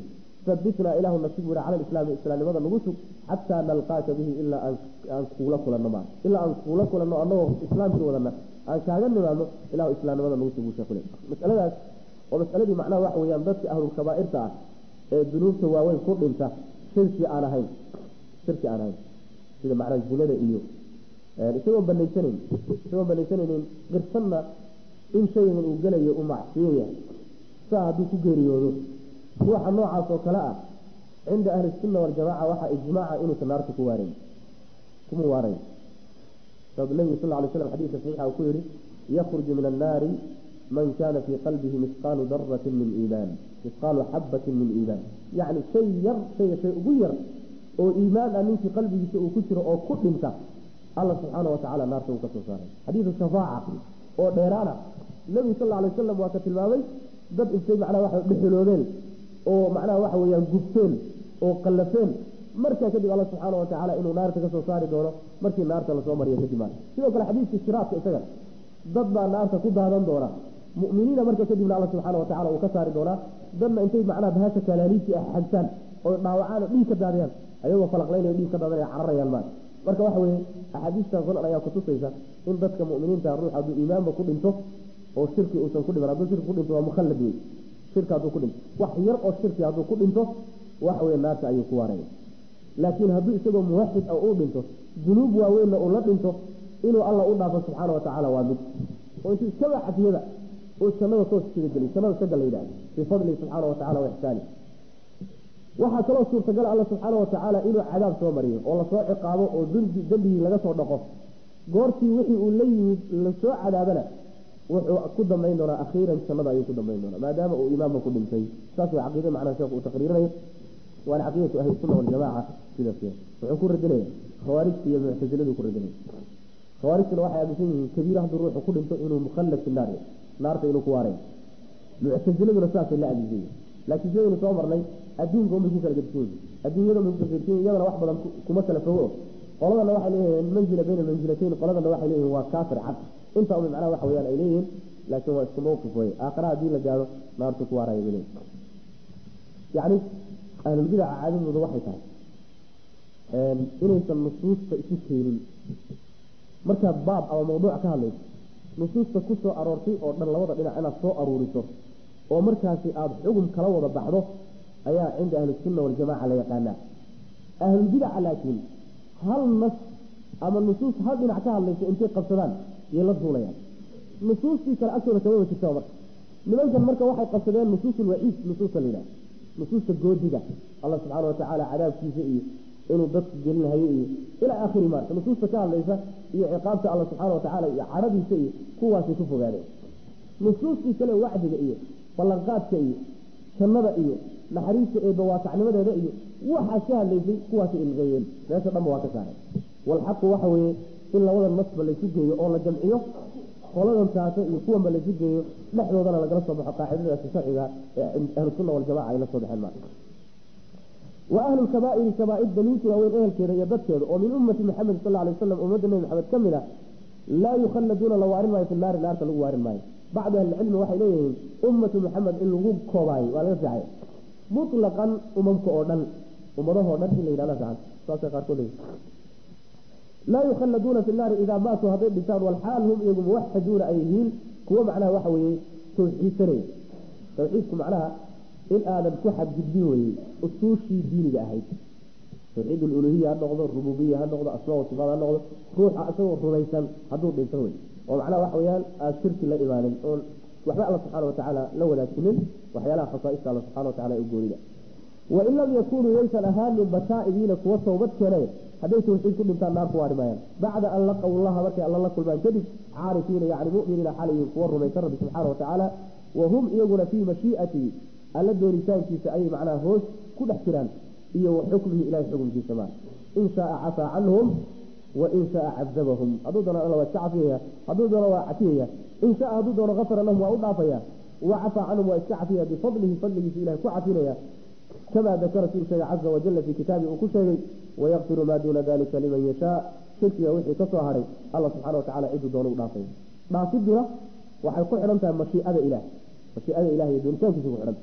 sabitnaa, ilaahu nasig buuri, cala alislaami, islaamnimada nagu sug, xataa nalqaaka bihi, ilaa aan kuula kulanno, maa ilaa aan kuula kulanno annagoo islaamkii wadana aan kaaga nimaadno, ilahu islaamnimada nagu sug buu sheekhu leey. Masaladaas oo masaladii macnaha waxa weeyaan dadka ahlulkabaa'irta ah ee dunuubta waaweyn ku dhinta, shirki aan ahayn, shirki aan ahayn, sida macnaha zinada iyo isagoon banaysanayn, isagoon banaysanaynin, qirsanna in shaygan uu gelayo uu macsiyo yahay, saa hadduu ku geeriyoodo, ruuxa noocaas oo kale ah cinda ahli sunna waljamaca waxaa ijmaaca inuusan naarta ku waarayn, kuma waarayn. Sabab nabigu sal ly slam xadiiska saxiixa uu ku yihi: yakhruju min annaari man kana fii qalbihi misqaalu daratin min iimaan, misqaalu xabatin min iimaan, yacni shay yar, shayga shay ugu yar oo iimaan ah ninkii qalbigiisa uu ku jiro oo ku dhinta, alla subxaana wa tacala naarta uu ka soo saaray. Xadiidu shafaaca oo dheeraana nabigu sal alay wasalam waa ka tilmaamay dad intay macnaha waxa dhexuloobeen oo macnaha waxa weeyaan gubteen oo qallafeen, markaa kadib alla subxaana wa tacaala inuu naarta kasoo saari doono markii naarta lasoo mariyo kadib. Maa sidoo kale xadiiskii siraadka isaga dad baa naarta ku daadan doona mu'miniina, marka kadibna alla subxaana wa tacala uu ka saari doonaa. Dadna intay macnaha bahasha kalaaliibtii ah xagtaan oo dhaawacaan oo dhiig ka daadiyaan, ayagoo falaqlaynaya dhiig ka daadanaya cararayaan. Maa marka waxa weeye axaadiistaas oo dhan ayaa kutusaysa in dadka mu'miniinta ruux hadduu iimaanba ku dhinto oo shirki uusan ku dhiman, hadduu shirki ku dhinto waa mukhallad wey. Shirki hadduu ku dhinto, wax yar oo shirki hadduu ku dhinto, waxa weye naarta ayuu ku waaraya. Laakiin hadduu isagoo muwaxid ah uu dhinto, dunuub waaweynna uu la dhinto, inuu alla u dhaafo subxaana wa tacaala waa mid oo intuu iskaba cafiyada oo jannada toos iskaga geliy, jannada iska gal la yidhahda bifadlihi subxaana wa tacala wa ixsaani. Waxaa kaloo suurtagala alla subxaana wa tacaala inuu cadaab soo mariyo oo lasoo ciqaabo oo dembigii laga soo dhaqo. Goortii wixii uu la yimid lasoo cadaabana wuxuu ku dambayn doonaa akhiiran jannada ayuu ku dambayn doonaa, maadaama uu iimaanba ku dhintay. Saas way caqiida macnaha sheekhu uu taqriirinayo, waana caqiidatu ahli sunna waljamaaca. Sidaas wuxuu ku radinaya khawaarijta iyo muctasiladu ku radinaya. Khawaarijtuna waxay aaminsan yihiin kabiira hadduu ruuxu ku dhinto inuu mukhallad fi naar, naarta inuu ku waarayo. Muctasiladuna saasay la aaminsan yihiin, laakiin sidaynu soo marnay adduunka unbay ku kala gedisan yihiin, adduunyada unbay ku kala gedisan yihin, iyadana wax badan kuma kala fogo. Qoladana waxay leeyihiin manzila bayna manzilatayn, qoladana waxay leeyihiin waa kaafir cad. Intaa unbay macnaha waxa weyaan ay leeyihiin, laakiin waa isku mawqif weye. Aakhara haddii la gaaro naartu ku waaraya bay leeyihin. Yacni ahlulbidaca caadadooda waxay tahay inaysan nusuusta isu keenin. Markaad baab ama mawduuc ka hadlayso, nusuusta ku soo aroortay oo dhan labada dhinac inaad soo aruuriso oo markaasi aada xugum kala wada baxdo ayaa cinda ahlisunna waljamaca la yaqaanaa. Ahlulbidaca laakiin hal nas ama nusuus hal dhinac ka hadlayso intay qabsadaan yay la duulayaan, nusuustii kale agtooda kamaba jirtaba. Marka nimankan marka waxay qabsadeen nusuusulwaciid, nusuusta la yidhaha nusuusta goodiga Allah subxaana watacaala cadaabkiisa iyo inuu dadka gelinhayo iyo ilaa aakhiri, maarka nusuusta ka hadlaysa iyo ciqaabta alla subxaana watacaala iyo cadhadiisa iyo kuwaasay ku fogaadeen. Nusuustii kale wacdiga iyo ballanqaadka iyo jannada iyo naxariista eebba waasacnimadeeda iyo waxaas ka hadlaysay kuwaasay ilqeeyeen, meesha dhanba waa ka saareen. Walxaqu waxa weeye in labada nasba laysu geeyo oo la jamciyo, qoladan taata iyo kuwanba laysu geeyo, dhexdoodana lagala soo baxo qaacidadaasi sharciga ee ahlusunna waljamaca ay la soo baxeen. Maarka wa ahlu lkabaa'iri, kabaa'ir daliinta waaweyn ehelkeeda iyo dadkeeda oo min ummati Maxamed sal alay wasalam, ummadda Nebi Maxamed ka mid a, laa yukhalladuuna, la waarin maayo fi naari, naarta lagu waarin maayo. Bacdu ahlicilmi waxay leeyihiin ummatu Maxamed in lagu koobaayo waa laga fiicay, mutlaqan umamka oo dhan, ummadahoo dhan in la yidhahda fiican, saasay qaarkood leeyihin. Laa yukhalladuuna fi naari idaa maatuu, hadday dhintaan walxaal hum iyagu muwaxiduuna ay yihiin, kuwo macnaha waxa weeye tawxiidsanaya. Tawxiidku macnaha in aadan ku xadgudbin weye usuushii diiniga ahayd, tawxiid aluluhiya ha noqdo, rububiya ha noqdo, asmaa wa sifaat ha noqdo, ruuxa isagoo rumaysan hadduu dhintan wey, oo macnaha waxa weyaan aad shirki la imaanin oon waxba Alla subxaana watacaala la wadaajinin waxyaalaha khasaaista Alla subxana watacala ee u goonida. Wain lam yakunuu, yaysan ahaanin bataa'ibiina, kuwa towbad keenay, hadday tawxiid ku dhintaan naar ku waari maayaan bacda an laqaw llaha, markay Alla la kulmaan kadib, caarifiina yacni mu'miniina xalayihin, kuwa rumaysan Rabbi subxaana watacaala. Wahum iyaguna fii mashii'atihi, Alla doonitaankiisa ayay macnaha hoos ku dhex jiraan, iyo wa xukmihi, ilahay xukumkiisa. Maa in shaaa cafaa canhum wa in shaaa cadabahum, hadduu doono Alla waa iska cafiyaya, hadduu doono waa cafiyaya. In shaa, hadduu doono, afara lahum, waa u dhaafaya, wa cafaa canhum, waa iska cafiyaya, bifadlihi, fadligiisa ilahay ku cafinaya, kamaa dakara, siduu sheegay, caza wajalla fii kitaabi uu ku sheegay, wayakfiru maa duuna dalika liman yashaa. Shirkiga wixii ka soo hadhay Alla subxana watacala ciduu doono u dhaafay. Dhaafiduna waxay ku xidhan tahay mashiicada ilaah, mashiicada ilahi iyo doonitaankiisa ku xidhan.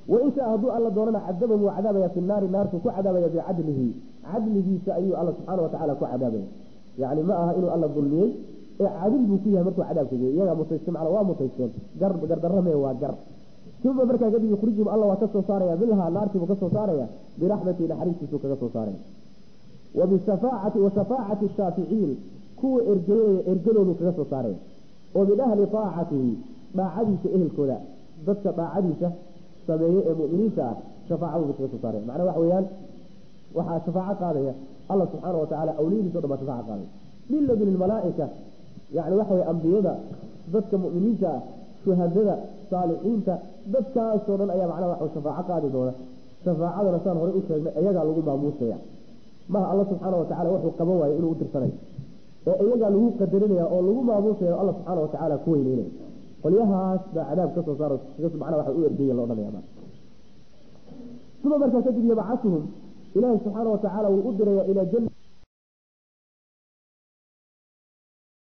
Wain shaa, hadduu Alla doonana, cadabahum, waa cadaabaya, fi naari, naartuu ku cadaabaya, bicadlihi, cadligiisa ayuu Alla subxaana watacala ku cadaabaya. Yacni ma aha inuu Alla dulmiyey ee cadil buu ku yahay markuu cadaabka geeyey, iyagaa mutayste, macnaa waa mutaysteen, gar gardarrame waa gar. Uma markaa kadib yukhrijuhum, Alla waa ka soo saaraya, minhaa, naartii buu ka soo saaraya, biraxmatihi, naxariistiisuu kaga soo saaraya, wa bishafaacati wa shafaacati shaaficiin, kuwa ergeynaya ergadoodu kaga soo saaraya, oo min ahli taacatihi, daacadiisa ehelkooda, dadka daacadiisa sameeye ee mu'miniinta ah shafaacadoodu kaga soo saaraya. Macnaa waxa weeyaan waxaa shafaaco qaadaya Alla subxaana watacaala, awliyadiisa o dhan baa shafaaco qaadaya, min ladun ilmalaa'ika, yacni waxa weye ambiyada, dadka mu'miniinta ah, shuhadada, saalixiinta, dadkaasoo dhan ayaa macnaha waxa shafaaco qaadi doona. Shafaacadana saan horey u sheegnay iyagaa lagu maamuusaya, maha Alla subxaana watacala wuxuu qaban waayo inuu u dirsanayo, ee iyagaa lagu qadarinaya oo lagu maamuusaya o Alla subxaana watacaala ku weyneynaya. Qolyahaas baa cadaab ka soo saaro, macnaha waxa u ergeeya la odhanaya. Uma markaa kadib yabcasuhum, Ilaahi subxaana watacaala wuu u diraya ilaa janna.